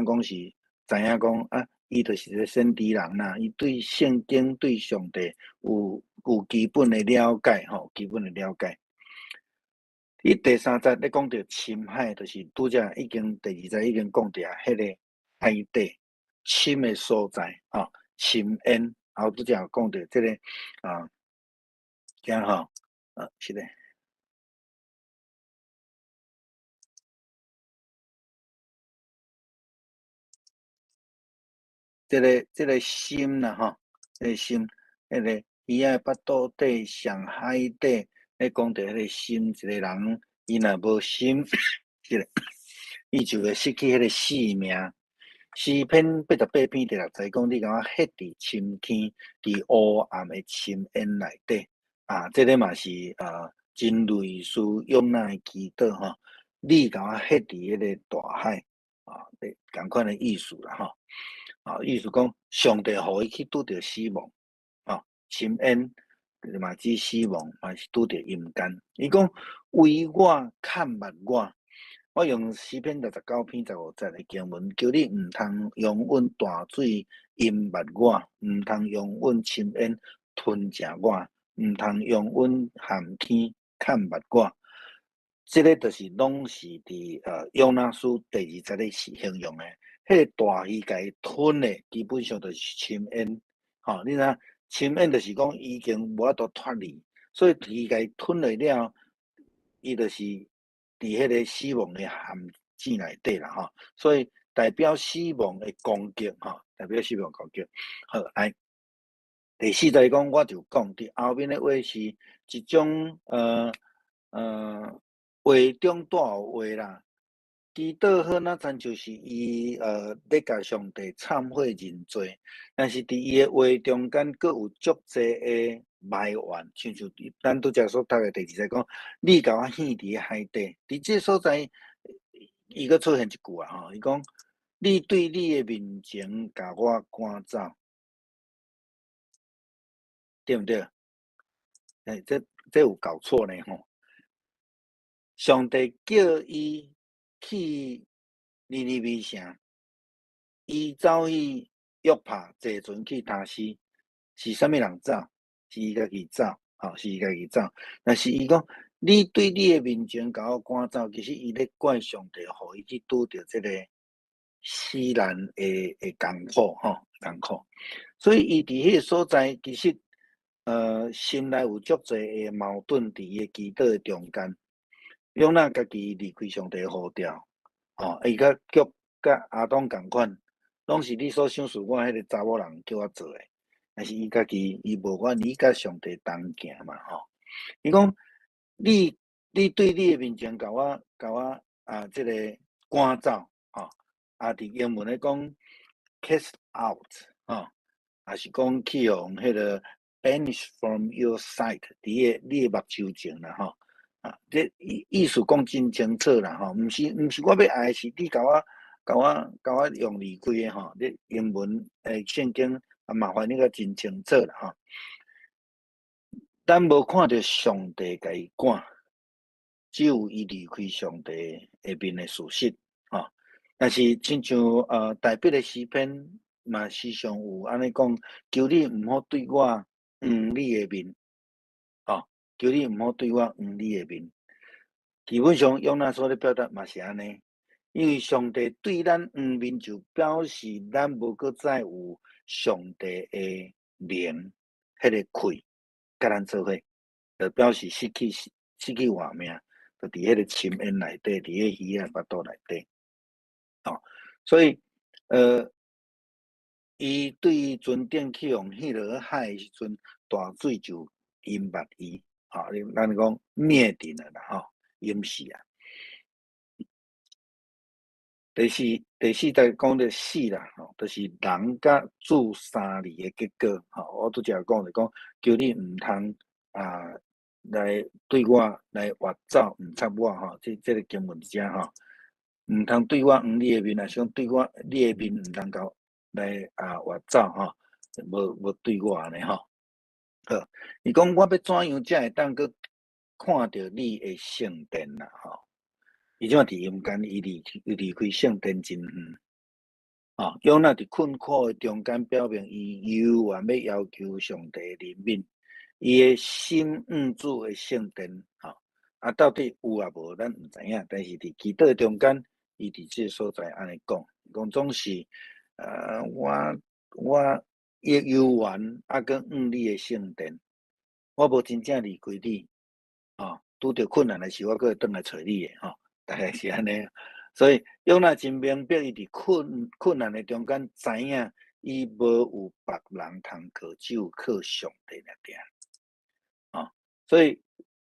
講是知影講啊。伊就是一个先知人啦，伊對聖經、對上帝有基本的了解吼，基本的了解。伊第三節咧講著深海，就是拄才已經第二節已經講著啊，彼个海底深的所在吼，深淵，然後拄才有講著這个啊，這吼，啊是咧。這个心啦吼，這个心，彼个魚仔腹肚底上海底，咧講著彼个心，一个人伊若無心，這个伊就會失去彼个性命。詩篇88篇第6節講，你共我彼佇深坑，佇黑暗的深淵內底，啊，這个嘛是真類似約拿的祈禱吼，你共我彼佇彼个大海，啊，仝款的意思啦吼。啊，意思講上帝予伊去拄著死亡，啊，深淵嘛指死亡，嘛是拄著陰間。伊講為我看目我，我用詩篇69篇15節的經文，求你毋通容忍大水淹沒我，毋通容忍深淵吞食我，毋通容忍咸坑崁目我。這个就是攏是佇約拿書第二節咧是形容的。彼个大魚共伊吞的，基本上就是深淵。吼，你知影深淵就是講已經無法度脫離，所以魚共伊吞落了，伊就是佇彼个死亡的陷阱內底啦，吼。所以代表死亡的攻擊，吼，代表死亡攻擊。好，來第四節講，我就講佇後面的話是一種話中帶有話啦。祈禱好若親像是伊咧共上帝懺悔認罪，但是佇伊的話中間閣有足濟的埋怨，親像咱拄才所讀的第二節講，你共我棄佇海底，佇這所在，伊閣出現一句啊吼，伊講你對你的面前共我趕走，對毋對？欸，這有搞錯呢吼！上帝叫伊去尼尼微城，伊走去約帕坐船去他施，是啥物人走？是伊家己走，吼，是伊家己走。但是伊講，你對你的面前共我趕走，其實伊咧怪上帝，予伊去拄著這个死難的艱苦，吼，艱苦。所以伊佇彼个所在，其實心內有足濟的矛盾佇伊的祈禱的中間。約拿家己離開上帝的呼召，吼，伊佮叫佮亞當仝款，攏是你所賞賜我彼个查某人叫我做的，但是伊家己伊無願意佮上帝同行嘛，吼。伊講你對你的面前共我共我啊，這个趕走，吼，啊，佇英文咧講 cast out，吼，也是講去予彼个 banish from your sight，佇你的目睭前啦，吼。啊，這意思講真清楚啦，吼，毋是我欲愛，是你共我共我共我用離開的吼。這英文的聖經啊，嘛翻譯甲真清楚啦，吼。咱無看著上帝共伊趕，只有伊離開上帝的面的事實，吼。但是親像大衛的詩篇嘛，時常有按呢講，求你毋好對我黃你的面，吼。求你毋好對我黃你的面。基本上約拿所咧表達嘛是按呢，因為上帝對咱黃面，就表示咱無閣再有上帝的靈，彼个氣佮咱做伙，就表示失去活命，就佇彼个深淵內底，佇彼個魚仔腹肚內底。吼，所以伊對船頂去予彼落海的時陣，大水就淹沒伊。吼，你咱講滅頂了啦，吼，淹死啊。第四節講著死啦，吼，就是人佮主相離的結果，吼。我拄才講就講，求你毋通啊來對我來越走，毋插我吼，這个經文遮吼，毋通對我黃你的面，也是講對我你的面毋通共來啊越走吼，無對我按呢吼。好，伊講我欲怎樣才會當閣看著你的聖殿啦？吼，伊這馬佇陰間，伊離開聖殿真遠。吼，約拿佇困苦的中間，表明伊猶原欲要求上帝憐憫，伊的心向主的聖殿，吼，啊，到底有抑無，咱毋知影。但是佇祈禱中間，伊佇這个所在按呢講，講總是，我猶原猶閣向你的聖殿，我無真正離開你，吼，拄著困難的時，我閣會轉來揣你的，吼，大概是按呢。所以約拿真明白，伊佇困難的中間，知影伊無有別人通靠，只有靠上帝爾爾。吼，所以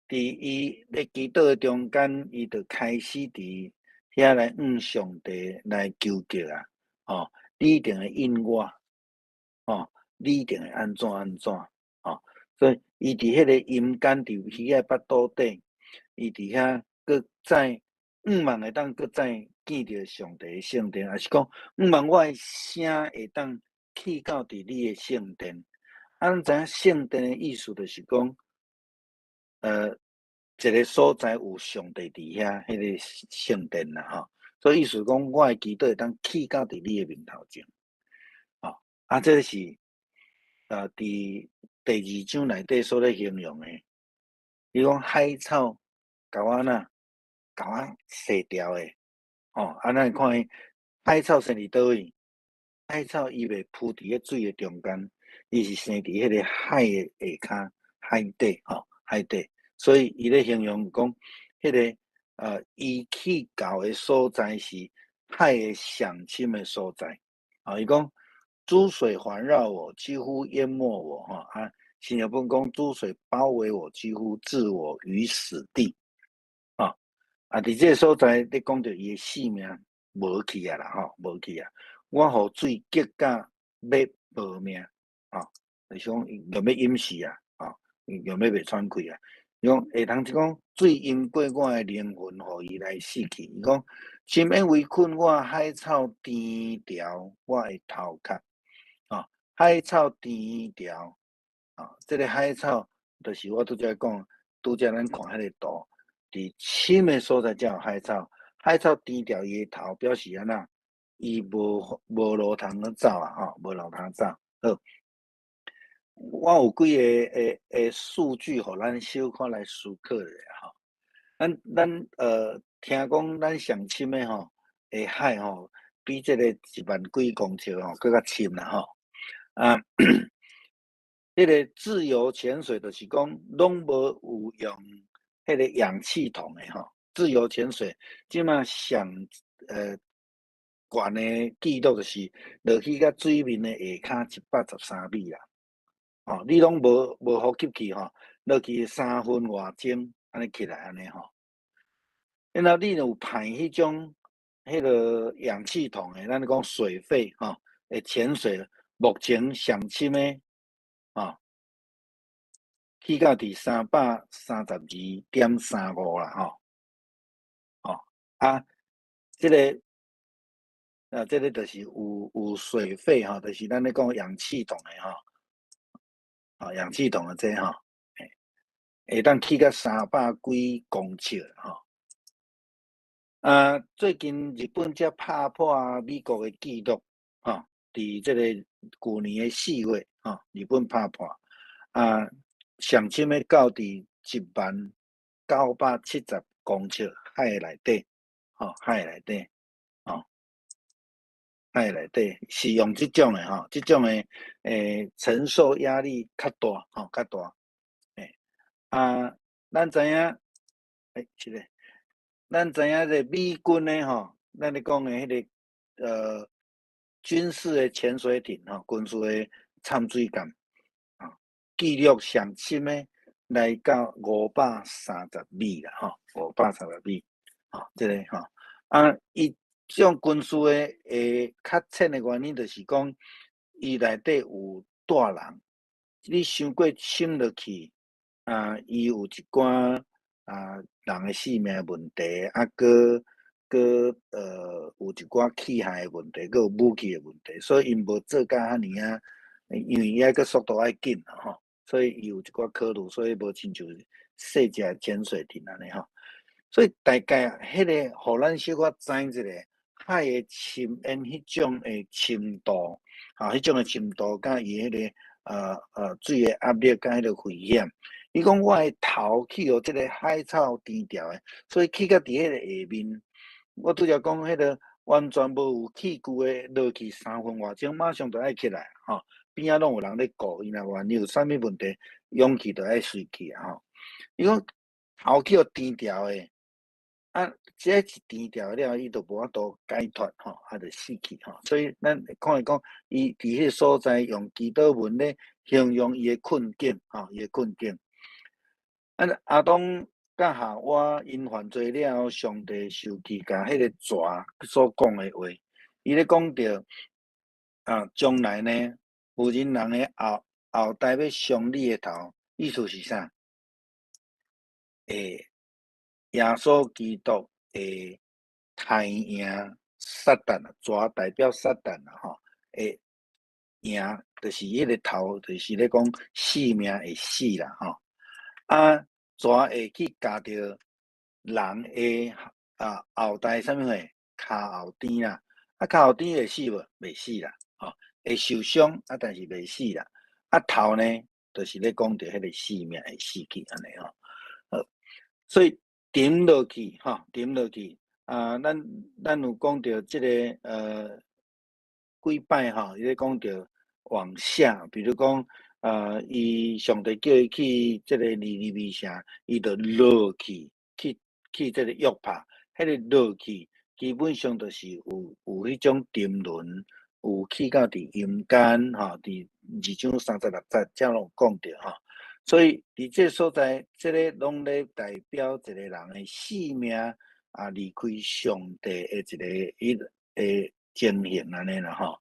佇伊咧祈禱的中間，伊就開始佇遐來向上帝來求告啊！吼，你一定會應我，吼，你一定會按怎按怎，吼，所以伊佇彼個陰間，佇魚仔腹肚底，伊佇遐閣再向望會當閣再見著上帝的聖殿，抑是講向望我的聲會當去到佇你的聖殿。啊，咱知影聖殿的意思就是講，一個所在有上帝佇遐，彼個聖殿啦吼。所以意思講，我的祈禱會當去到佇你的面頭前。吼，啊，這個是佇第二章內底所咧形容的。伊講海草共我哪，共我洗掉的，吼，啊，咱看伊海草生佇佗位？海草伊袂浮佇彼水的中間，伊是生佇彼個海的下跤，海底，吼，海底。所以伊咧形容講，彼個伊去到的所在是海的上深的所在。啊，伊講諸水環繞我，幾乎淹沒我，吼啊，新譯本講諸水包圍我，幾乎置我於死地。啊，啊，佇這个所在，咧講著伊的性命無去啊啦，吼，無去啊。我予水激甲欲無命，吼，就是講欲欲淹死啊，吼，欲欲袂喘氣啊。伊講會通講水淹過我的靈魂，予伊來死去。伊講深淵圍困我，海草纏牢我的頭殼，吼，海草纏牢，吼，這个海草就是我拄才講，拄才咱看彼個圖，佇深的所在才有海草，海草纏牢伊的頭，表示按怎？伊無路通去走啊，吼，無路通走。好，我有幾个的數據，予咱小可來思考一下吼。咱聽講咱上深的吼，的海吼，比這個一萬幾公尺吼，閣較深啦吼。啊，彼個自由潛水就是講，攏無有用彼個氧氣筒的吼。自由潛水，這馬上懸的記錄就是落去到水面的下跤113米啦。吼，你攏無呼吸器吼，落去3分外鐘按呢起來按呢吼。然後你若有排彼種彼个氧氣筒的，咱講水肺吼，會潛水，目前上深的吼，去到佇332.35啦吼。吼，啊，這个啊，這个就是有水肺吼，就是咱咧講氧氣筒的吼，啊，氧氣筒的這吼，會當去到三百幾公尺吼。啊，最近日本才拍破美國的紀錄，吼，佇這個舊年的4月，吼，日本拍破，啊，上深的到佇10,970公尺海內底，吼，海內底，吼，海內底是用這種的吼，這種的承受壓力較大，吼，較大，啊，咱知影，是咧。咱知影這美軍的吼，咱咧講的彼个軍事的潛水艇吼，軍事的潛水艦，啊，記錄上深的來到530米啦，吼，530米，吼，這个吼，啊，伊這種軍事的會較淺的原因，就是講伊內底有帶人，你傷過深落去，啊，伊有一寡啊人的性命問題，啊，閣有一寡器械的問題，閣有武器的問題，所以𪜶無做甲遐爾啊，因為伊愛閣速度愛緊吼，所以伊有一寡考慮，所以無親像細隻潛水艇按呢吼。所以大概彼個，予咱小可知一下海的深淵彼種的深度，吼，彼種的深度，佮伊彼个水的壓力，佮彼个危險。伊講我的頭去予這个海草纏牢的，所以去到佇彼个下面，我拄才講彼个完全無有器具的落去三分外鐘，馬上就愛起來，吼，邊仔攏有人咧顧，伊若萬一有啥物問題，勇氣就愛隨去啊，吼。伊講頭去予纏牢的，啊，這一纏牢了，伊就無法度解脫，吼，啊，就死去，吼。所以咱會看伊講，伊佇彼个所在用祈禱文咧形容伊的困境，吼，伊的困境。啊，亞當佮夏娃𪜶犯罪了後，上帝受氣，共彼个蛇所講的話，伊咧講著啊，將來呢，婦人人的後後代欲傷你的頭，意思是啥？會耶穌基督會刣贏撒旦啊，蛇代表撒旦啊，吼，會贏，就是彼个頭，就是咧講性命會死啦，吼。啊，蛇會去咬著人的啊後代啥物貨？跤後甜啦，啊跤後甜會死無？袂死啦，吼，會受傷啊，但是袂死啦。啊頭呢，就是咧講著彼个性命會死去按呢吼。好，所以沉落去，吼，沉落去。啊，咱有講著這个幾擺吼，伊咧講著往下，比如講，伊上帝叫伊去這个尼尼微城，伊就落去，去這个約帕，彼个落去，基本上就是有彼種沉淪，有去到佇陰間吼，佇2章36節遮攏有講著吼。所以佇這个所在，這个攏咧代表一個人的性命啊，離開上帝的一個彼個情形按呢啦吼。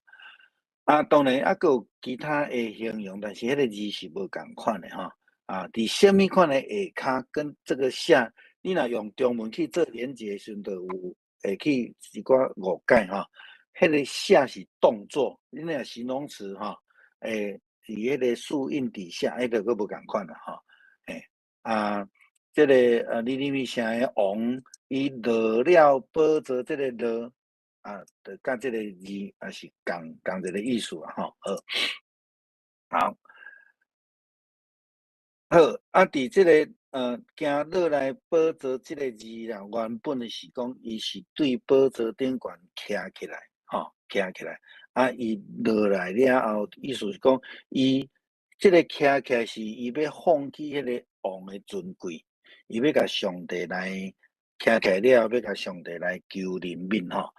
啊，當然猶閣有其他的形容，但是彼个字是無仝款的吼。啊，佇啥物款的下跤跟這個下，你若用中文去做連結的時陣，就有會去一寡誤解吼。彼个下是動作，你若形容詞吼，會佇彼個樹蔭底下，彼個閣無仝款啦吼。嘿，啊，這个尼尼微城的王，伊落了寶座，這个落啊，就佮這个字也是仝一个意思啊吼。好，好，好，啊，佇這个行落來寶座這个字啦，原本的是講，伊是對寶座頂懸徛起來，吼，徛起來。啊，伊落來了後，意思是講，伊這个徛起來是伊欲放棄彼个王的尊貴，伊欲共上帝來徛起來了後，欲共上帝來求憐憫吼，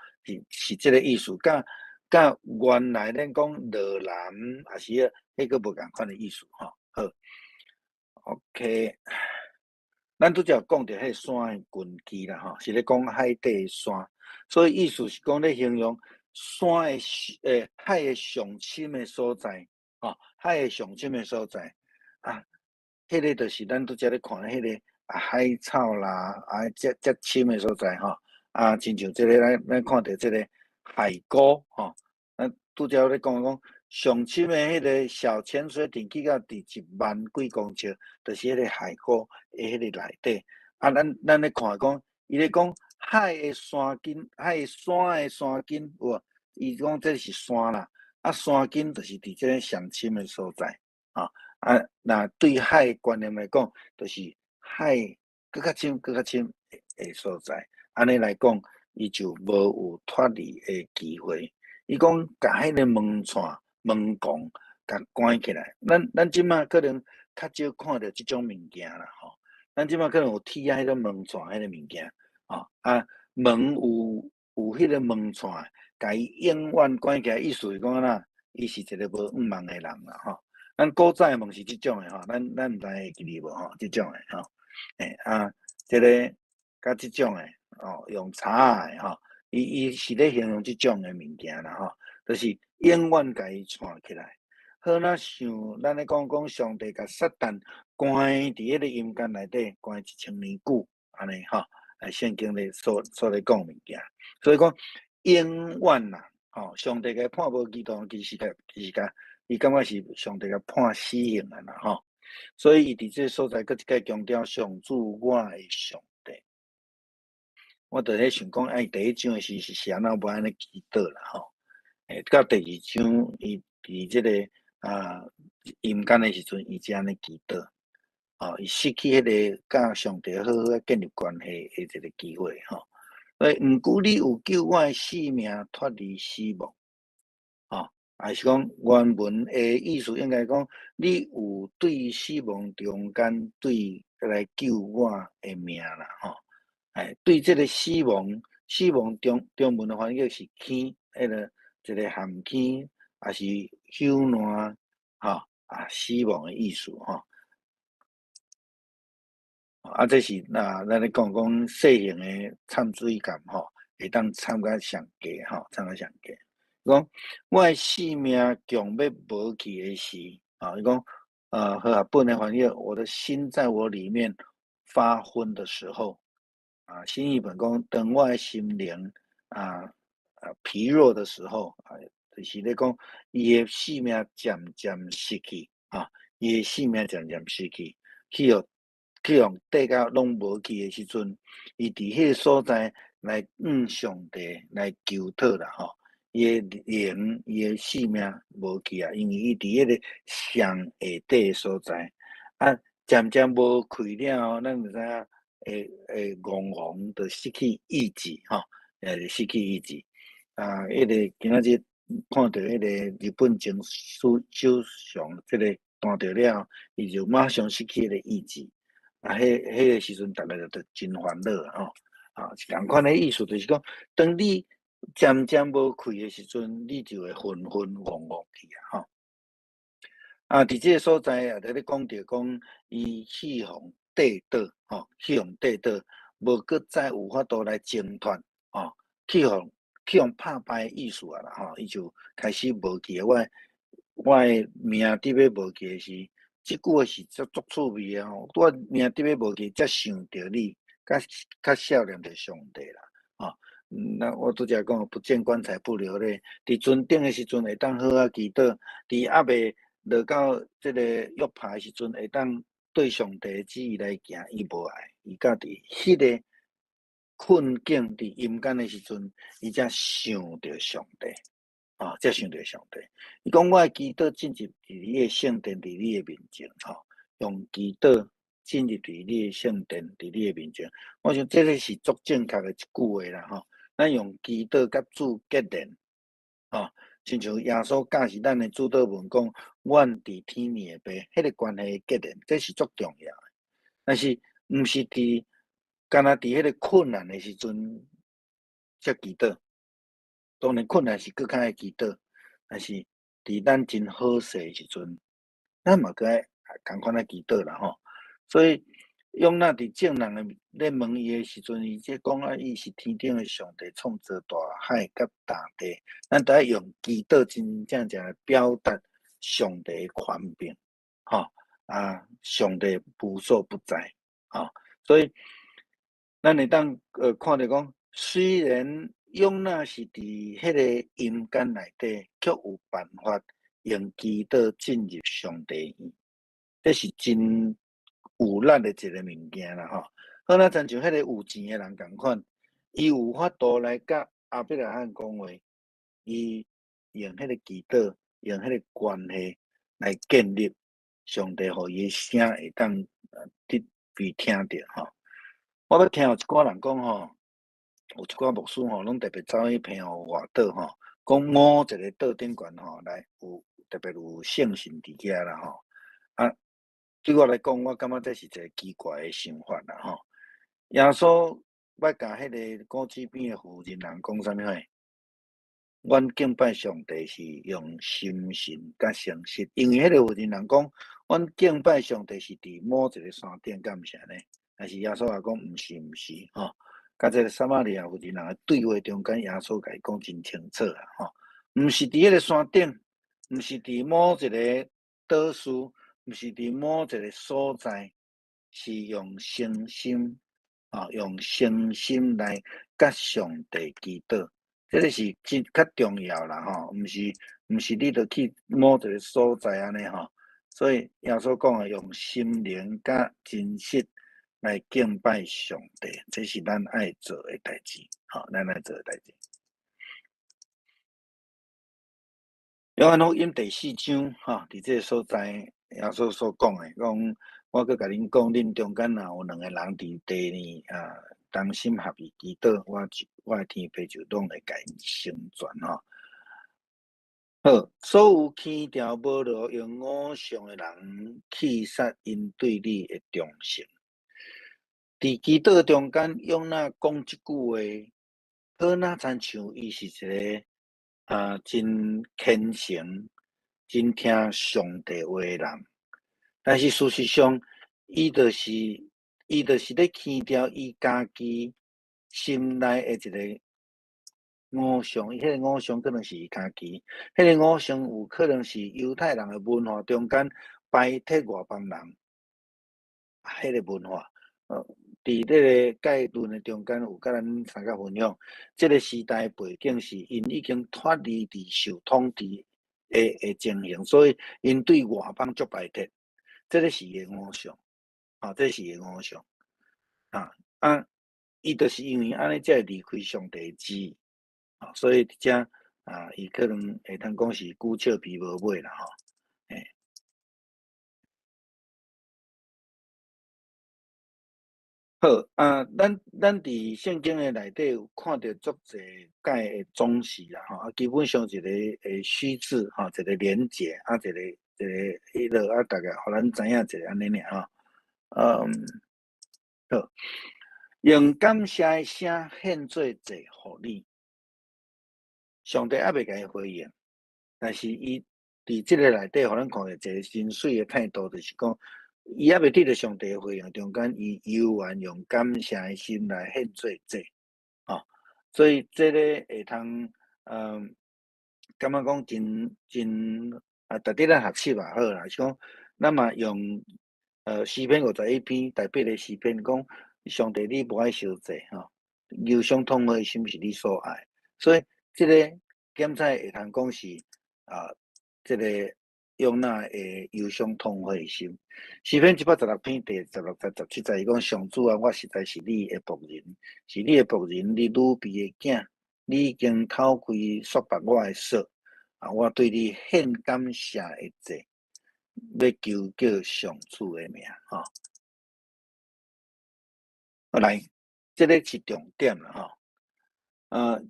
是這个意思。佮原來咱講落難，也是彼個無仝款的意思吼。好，OK，咱拄才有講著彼个山的根基啦吼，是咧講海底的山，所以意思是講咧形容山的海的上深的所在，吼，海的上深的所在啊，彼个就是咱拄才咧看彼个啊海草啦，啊遮遮深的所在吼，啊，親像這个咱看著這个海溝吼，咱拄才咧講講上深的彼个小潛水艇去到佇1萬幾公尺，就是彼个海溝的彼个內底。啊，咱咧看講，伊咧講海的山根，海的山的山根有無？伊講這是山啦，啊山根就是佇這个上深的所在，啊啊，若對海的觀念來講，就是海閣較深、閣較深的所在。按呢來講，伊就無有脫離的機會。伊講共彼个門掣、門摃共關起來。咱這馬可能較少看著這種物件啦，吼。咱這馬可能有鐵仔彼個門掣彼個物件，吼啊門有彼個門掣，共伊永遠關起來，意思是講按怎？伊是一個無向望的人啦，吼。咱古早的門是這種的吼，咱毋知會記得無吼？這種的吼，欸啊，這個佮這種的哦，用柴的吼，伊是咧形容這種的物件啦吼，就是永遠共伊串起來。好若像咱咧講講上帝共撒旦關佇彼個陰間內底關1000年久，按呢吼，啊聖經咧所咧講物件，所以講永遠啦，吼，上帝共伊判無期徒，其實共伊感覺是上帝共判死刑啊啦吼，所以伊佇這个所在閣一擺強調上主我的上帝。我佇咧想講，哎，第一章的時是按怎無按呢祈禱啦吼，欸，到第二章伊佇這個啊陰間的時陣，伊才按呢祈禱，哦，伊失去彼個佮上帝好好建立關係的一個機會吼。所以毋過你有救我的性命脫離死亡，吼，還是講原文的意思應該講，你有對死亡中間對來救我的命啦，吼。哎，對這個死亡，死亡中文的翻譯是坑，彼个一個陷坑，抑是朽爛，吼啊死亡的意思吼。啊，這是那咱咧講講細型的摻水崁吼，會當摻甲上低吼，摻甲上低。講我的性命強欲無去的時，吼，伊講和合本的翻譯，我的心在我裡面發昏的時候，新譯本講，當我的心靈疲弱的時候，就是咧講，伊的性命漸漸失去，伊的性命漸漸失去，去予綴甲攏無去的時陣，伊佇彼个所在來向上帝來求討啦吼。伊的靈，伊的性命無去啊，因為伊佇彼个上下底的所在，漸漸無氣了後，咱就知影會戇戇就失去意志吼，失去意志。彼个今仔日看著彼個日本前首相這个彈著了後，伊就馬上失去彼個意志。彼個時陣，逐家就真煩惱吼。是仝款的意思，就是講，當你漸漸無氣的時陣，你就會昏昏戇戇去啊！吼。佇這个所在也佇咧講著講，伊去予綴倒，吼，去予綴倒，無閣再有法度來掙脫，吼，去予拍敗的意思啊啦，吼，伊就開始無去。我的命佇欲無去的時，這句話是足足趣味的吼。我命佇欲無去，才想著你，較想念著上帝啦，吼。那我拄才講，不見棺材不流淚。佇船頂的時陣會當好好祈禱，佇猶未落到這个約帕的時陣，會當對上帝的旨意來行，伊無愛，伊到佇彼个困境佇陰間的時陣，伊才想著上帝，才想著上帝。伊講我的祈禱進入佇你的聖殿，佇你的面前，吼，用祈禱進入佇你的聖殿，佇你的面前。我想這个是足正確的一句話啦，吼。咱用祈禱佮主結連，吼，親像耶穌教示咱的主禱文講，阮佇天面的父，彼个關係結連，這是足重要的。但是，毋是佇，干焦佇彼个困難的時陣才祈禱。當然困難是閣較愛祈禱，但是佇咱真好勢的時陣，咱嘛閣愛仝款來祈禱啦吼。所以約拿佇眾人的咧問伊的時陣，伊這講啊，伊是天頂的上帝創造大海佮大地，咱著愛用祈禱真正正來表達上帝的權柄，吼啊，上帝無所不在，吼，所以咱會當看著講，雖然約拿是佇彼個陰間內底，卻有辦法用祈禱進入上帝院，這是真有力的一個物件啦吼。好，若親像彼個有錢的人仝款，伊有法度來佮亞伯拉罕講話，伊用彼個祈禱，用彼個關係來建立上帝，予伊的聲會當得被聽著吼。我捌聽有一寡人講吼，有一寡牧師吼，攏特別走去澎湖外島吼，講某一个島頂懸吼，來有特別有聖神佇遐啦吼。對我來講，我感覺這是一个奇怪的想法啦吼。耶穌捌共彼个古井邊的婦人人講啥物話？阮敬拜上帝是用心神佮誠實，因為彼個婦人人講，阮敬拜上帝是佇某一个山頂，敢毋是按呢？但是耶穌也講毋是毋是吼，佮這个撒瑪利亞婦人人的對話中間，耶穌共伊講真清楚啊吼，毋是佇彼个山頂，毋是佇某一个島嶼，毋是佇某一个所在，是用誠心啊，用誠心來佮上帝祈禱，這个是真較重要啦吼，毋是你著去某一个所在按呢吼，所以耶穌講的用心靈佮真實來敬拜上帝，這是咱愛做的代誌，吼，咱愛做的代誌。約翰福音第四章，吼，佇這个所在，耶穌所講的，講我閣共恁講，恁中間若有兩个人佇地呢，同心合意祈禱，我的天父就攏會共𪜶成全，吼。好，所有輕嘲保羅用偶像的人，棄殺𪜶對你的忠誠。佇祈禱中間，約拿講這句話，好若親像伊是一个真虔誠、真聽上帝話的人。但是事實上，伊就是咧輕嘲伊家己心內的一个偶像，伊彼個偶像可能是伊家己，彼個偶像有可能是猶太人的文化中間排斥外邦人，彼個文化。佇這個概論的中間有佮咱相佮分享，這個時代背景是𪜶已經脫離佇受統治的情形，所以𪜶對外邦足排斥，這個是伊的偶像，啊，這是伊的偶像，啊，伊就是因為按呢才會離開上帝的旨意，啊，所以佇遮啊，伊可能會通講是龜笑鱉無尾啦，吼，欸。好，啊，咱佇聖經的內底有看著足濟擺的總是啦，吼，啊，基本上一個虛字，吼，一個連結，啊，一個彼落啊，大概予咱知影一下按呢爾吼，嗯，好，用感謝的聲獻做祭予你，上帝猶未共伊回應，但是伊佇這个內底，予咱看著一個真媠的態度，就是講，伊猶未得著上帝的回應中間，伊猶原用感謝的心來獻做祭，吼，所以這個會通，感覺講真真啊，值得咱學習也好啦，是講咱嘛用，詩篇51篇第八个詩篇講，上帝你無愛受祭，吼，憂傷痛悔的心是你所愛，所以這个檢採會通講是啊，這个約拿的憂傷痛悔的心。詩篇116篇第16節、17節，伊講上主啊，我實在是你的僕人，是你的僕人，你預備的囝，你已經透開束縛我的索，啊，我對你獻感謝的祭，欲求告上主的名，吼。好來，這个是重點啦，吼。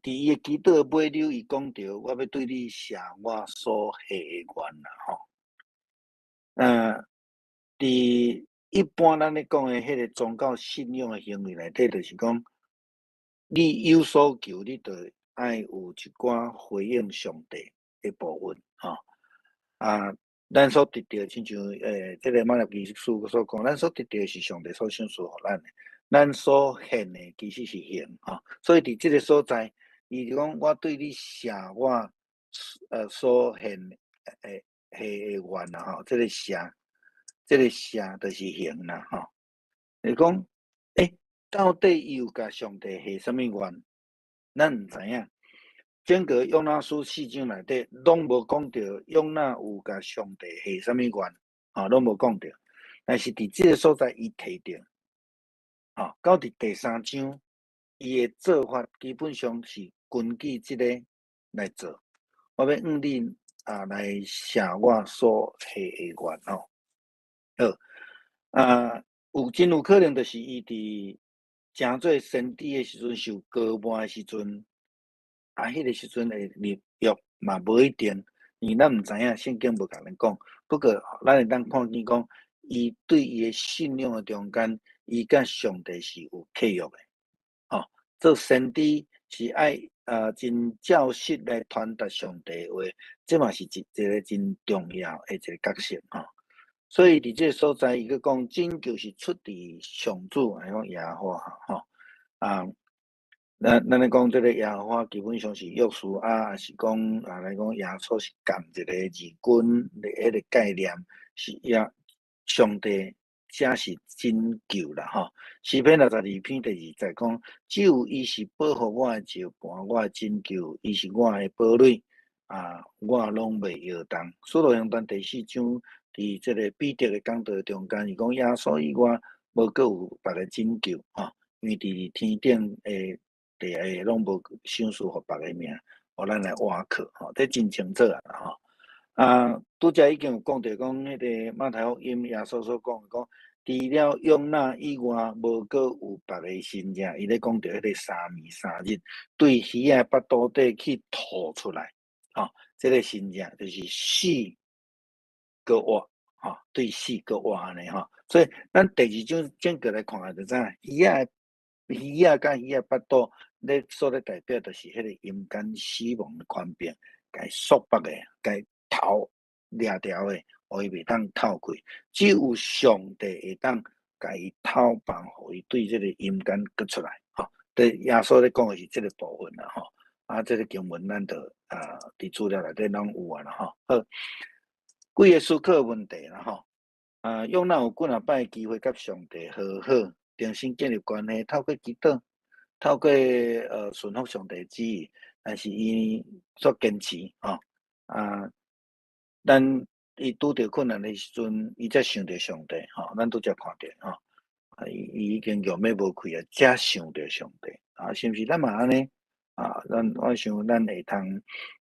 佇伊的祈禱尾溜，伊講著，我欲對你謝我所許的願啦，吼。佇一般咱咧講的彼个宗教信仰的行為內底，就是講，你有所求，你就愛有一寡回應上帝的部分，吼。啊，咱所得著，親像這个馬拉基書所講，咱所得著是上帝所賞賜予咱的，咱所獻的其實是刑，吼。所以佇這个所在，伊就講我對你謝我，所獻的許的願啦，吼，這个謝就是刑啦，吼。伊講，到底伊有共上帝許啥物願？咱毋知影。整個約拿書四章內底，攏無講著約拿有共上帝許啥物願，吼，攏無講著。但是佇這个所在，伊提著，吼，到佇第三章，伊的做法基本上是根據這个來做。我欲向你啊來謝我所許的願，吼。好，啊，有真有可能就是伊佇成做先知的時陣，受膏抹的時陣，啊，彼个時陣會立約嘛，無一定，因為咱毋知影聖經無共咱講。不過，咱會當看見講，伊對伊的信仰的中間，伊佮上帝是有契約的。吼，做先知是愛真照實來傳達上帝的話，這嘛是一個真重要的一个角色吼。所以佇這个所在，伊閣講拯救是出自上主，來講耶和華吼啊。咱咧講這个耶和華基本上是約書亞，抑是講啊來講耶穌是仝一个二軍的彼个概念，是耶上帝才是拯救啦吼。詩篇62篇第2節講，只有伊是保護我的石磐，我的拯救，伊是我的堡壘啊，我攏袂搖動。使徒行傳第4章佇這个彼得的講道中間，伊講耶穌以外無閣有別个拯救吼，因為佇天頂的地下攏無賞賜予別个名，予咱來倚靠吼，這真清楚啊吼。啊，拄才已經有講著講，彼个馬太福音耶穌所講的講，除了約拿以外，無閣有別个神跡。伊咧講著彼个三暝三日，對魚仔腹肚底去吐出來，吼，這个神跡就是死閣活，吼，對死閣活按呢吼。所以咱第二章整個來看就知影，魚仔佮魚仔腹肚咧所咧代表，就是彼个陰間死亡的權柄，共束縛的，共頭掠牢的，予伊袂當透開。只有上帝會當共伊透放，予伊對這个陰間閣出來。吼，對耶穌咧講的是這个部分啦，吼。啊，這个經文咱就佇資料內底攏有啊啦吼。好，幾个思考問題啦吼。啊，約拿有幾若擺機會佮上帝和好，重新建立關係，透過祈禱，透過順服上帝旨意，但是伊煞堅持吼。啊，咱伊拄著困難的時陣，伊才想著上帝吼，咱拄才看著吼。啊，伊已經欲無氣啊，才想著上帝。啊，是毋是咱嘛按呢？啊，咱我想咱會通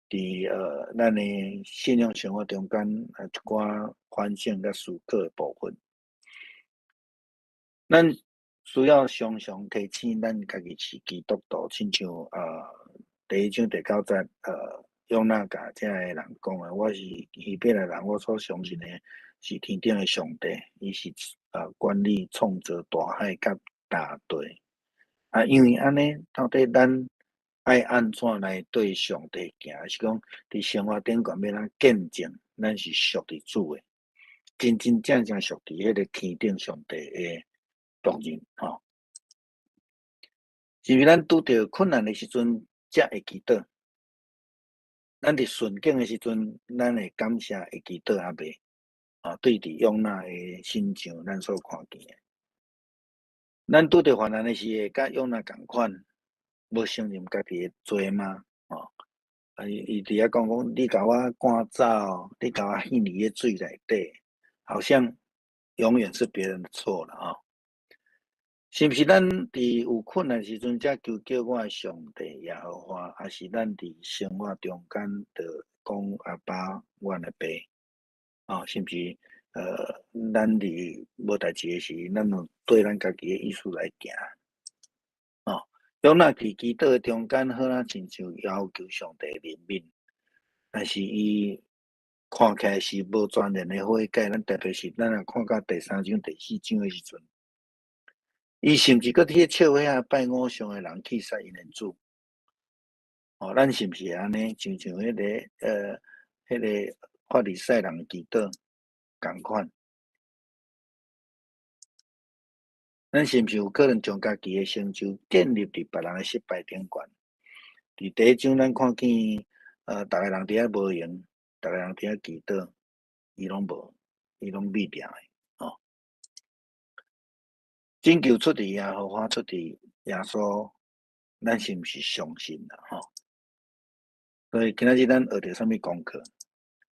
佇咱的信仰生活中間一寡反省佮思考的部分。咱需要常常提醒咱家己是基督徒，親像第一章第九節約拿共遮个人講的，我是希伯來人，我所相信的是天頂的上帝，伊是管理創造大海佮大地。啊，因為按呢，到底咱愛按怎來對上帝行？是講佇生活頂懸欲按怎見證，咱是屬佇主的，真真正正屬佇彼个天頂上帝的僕人吼。是毋是咱拄著困難的時陣才會祈禱？咱佇順境的時陣，咱會感謝會祈禱抑未？啊，對佇約拿的身上，咱所看見的，咱拄著患難的時會佮約拿仝款，無承認家己的罪嗎？吼，啊，伊佇遐講講，你共我趕走，你共我陷佇彼水內底，好像永遠是別人的錯啦，吼。是毋是咱佇有困難時陣才求叫我的上帝耶和華，抑是咱佇生活中間就講阿爸，阮的爸？哦，是毋是？咱佇無代誌的時，咱有對咱家己的意思來行？哦，約拿佇祈禱的中間，好若親像要求上帝憐憫，但是伊看起來是無全然的悔改。咱特別是咱若看到第三章、第四章的時陣，伊甚至閣去笑遐拜偶像的人去殺𪜶的主。哦，咱是毋是按呢？親像彼个法利賽人祈禱仝款？咱是毋是有可能將家己的成就建立佇別人的失敗頂懸？佇第一章，咱看見，逐个人佇遐無閒，逐個人佇遐祈禱，伊攏無，伊攏覕定的，吼。拯救出佇耶和華，出佇耶穌，咱是毋是相信啦？吼。所以今仔日咱學著啥物功課？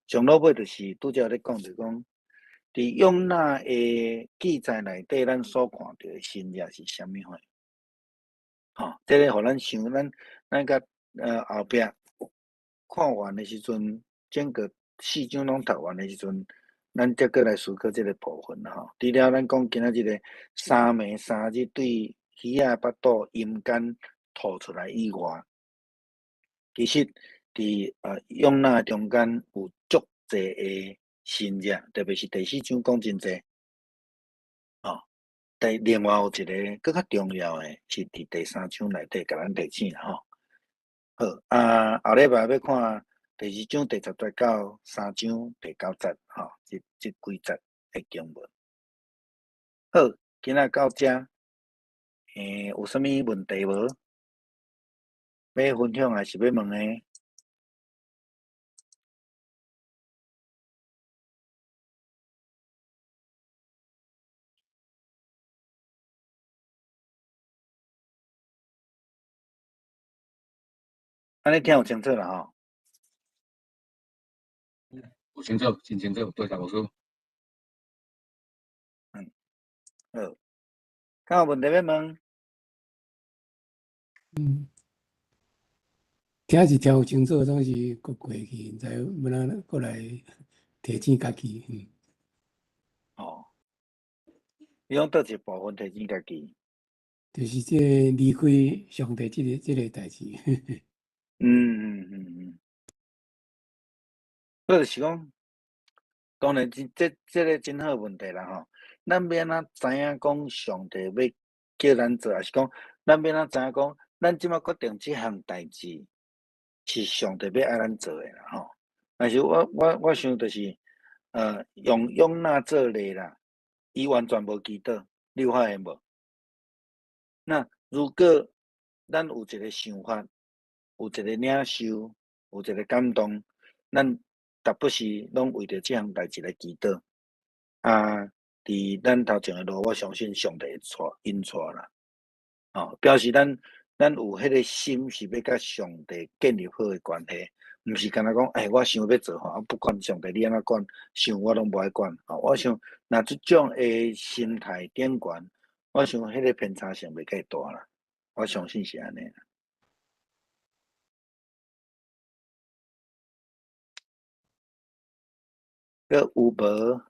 上落尾就是拄才咧講，就講佇約拿的記載內底，咱所看著的神跡是啥物貨？吼，這个予咱想，咱佮後壁看完的時陣，整個四章攏讀完的時陣，咱才閣來思考這个部分啦吼。除了咱講今仔日個三暝三日對魚仔腹肚陰間吐出來以外，其實佇約拿中間有足濟的神跡，特別是第四章講真濟。哦，第另外有一个閣較重要的，是佇第三章內底共咱提醒啦吼。好，啊，後禮拜欲看第二章第十節到三章第九節，吼，這幾節的經文。好，今仔到這，有啥物問題無？欲分享還是欲問的？按呢聽有清楚啦吼？有清楚，真清楚，多謝牧師。嗯，好，敢有問題欲問？嗯，聽是聽有清楚，總是閣過去，毋知欲按怎閣來提醒家己。嗯。哦，你講佗一部分提醒家己？就是這個離開上帝這個代誌。嗯，這就是講，當然這個真好問題啦吼。咱欲按怎知影講上帝欲叫咱做，抑是講咱欲按怎知影講，咱這擺決定這項代誌是上帝欲愛咱做的啦吼。但是我想就是，用約拿做例啦，伊完全無祈禱，你有發現無？那如果咱有一個想法，有一个領袖，有一個感動，咱逐不時攏為著這項代誌來祈禱。啊，佇咱頭前的路，我相信上帝會帶引帶啦。哦，表示咱有彼個心是欲佮上帝建立好的關係，毋是干焦講，欸，我想欲做吼，啊，不管上帝你按怎管，想我攏無愛管。吼，我想若這種的心態頂懸，我想彼個偏差性袂介大啦。我相信是按呢。閣有無？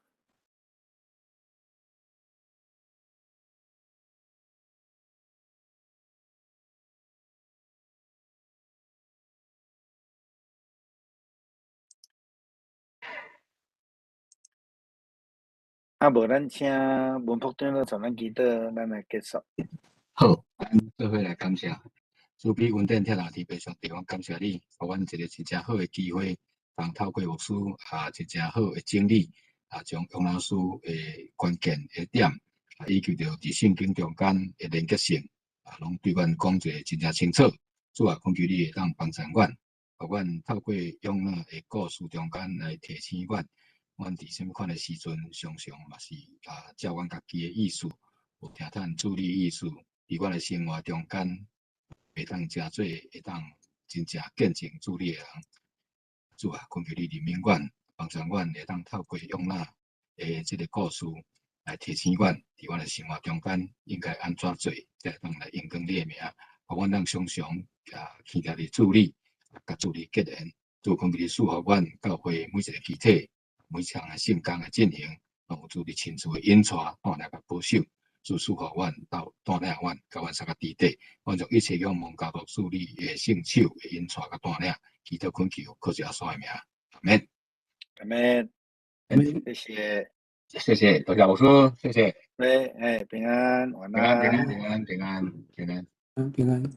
啊，無咱請文福長老帶咱祈禱，咱來結束。好，咱做伙來感謝慈悲恩典疼愛天父上帝，阮感謝你，予阮一個真正好的機會，通透過牧師啊，真正好的整理啊，將約拿書的關鍵的點，啊，以及著佇聖經中間的連結性啊，攏對阮講一個真正清楚。主啊，懇求你會當幫助阮，予阮透過約拿的故事中間來提醒阮，阮佇啥物款的時陣，常常嘛是啊，照阮家己的意思，有聽趁主你意思，佇阮的生活中間，會當誠做會當真正見證主你的人。主啊，懇求你憐憫阮，幫助阮會當透過約拿的這个故事來提醒阮，佇阮的生活中間應該按怎做，才會當來榮光你的名，予阮當常常啊，徛佇主裡，佮主你結連。主懇求你賜予阮教會每一個肢體，每一項的聖工的進行，攏有主你親自的引帶、帶領佮保守。主賜予阮到帶領阮，佮阮三個弟弟，阮將一切仰望交託主你的聖手的引帶佮帶領，祈禱懇求，靠主耶穌的名，阿們。阿們，謝謝，謝謝，多謝牧師，謝謝。哎，平安，晚安，平安，平安，平安，平安，平安。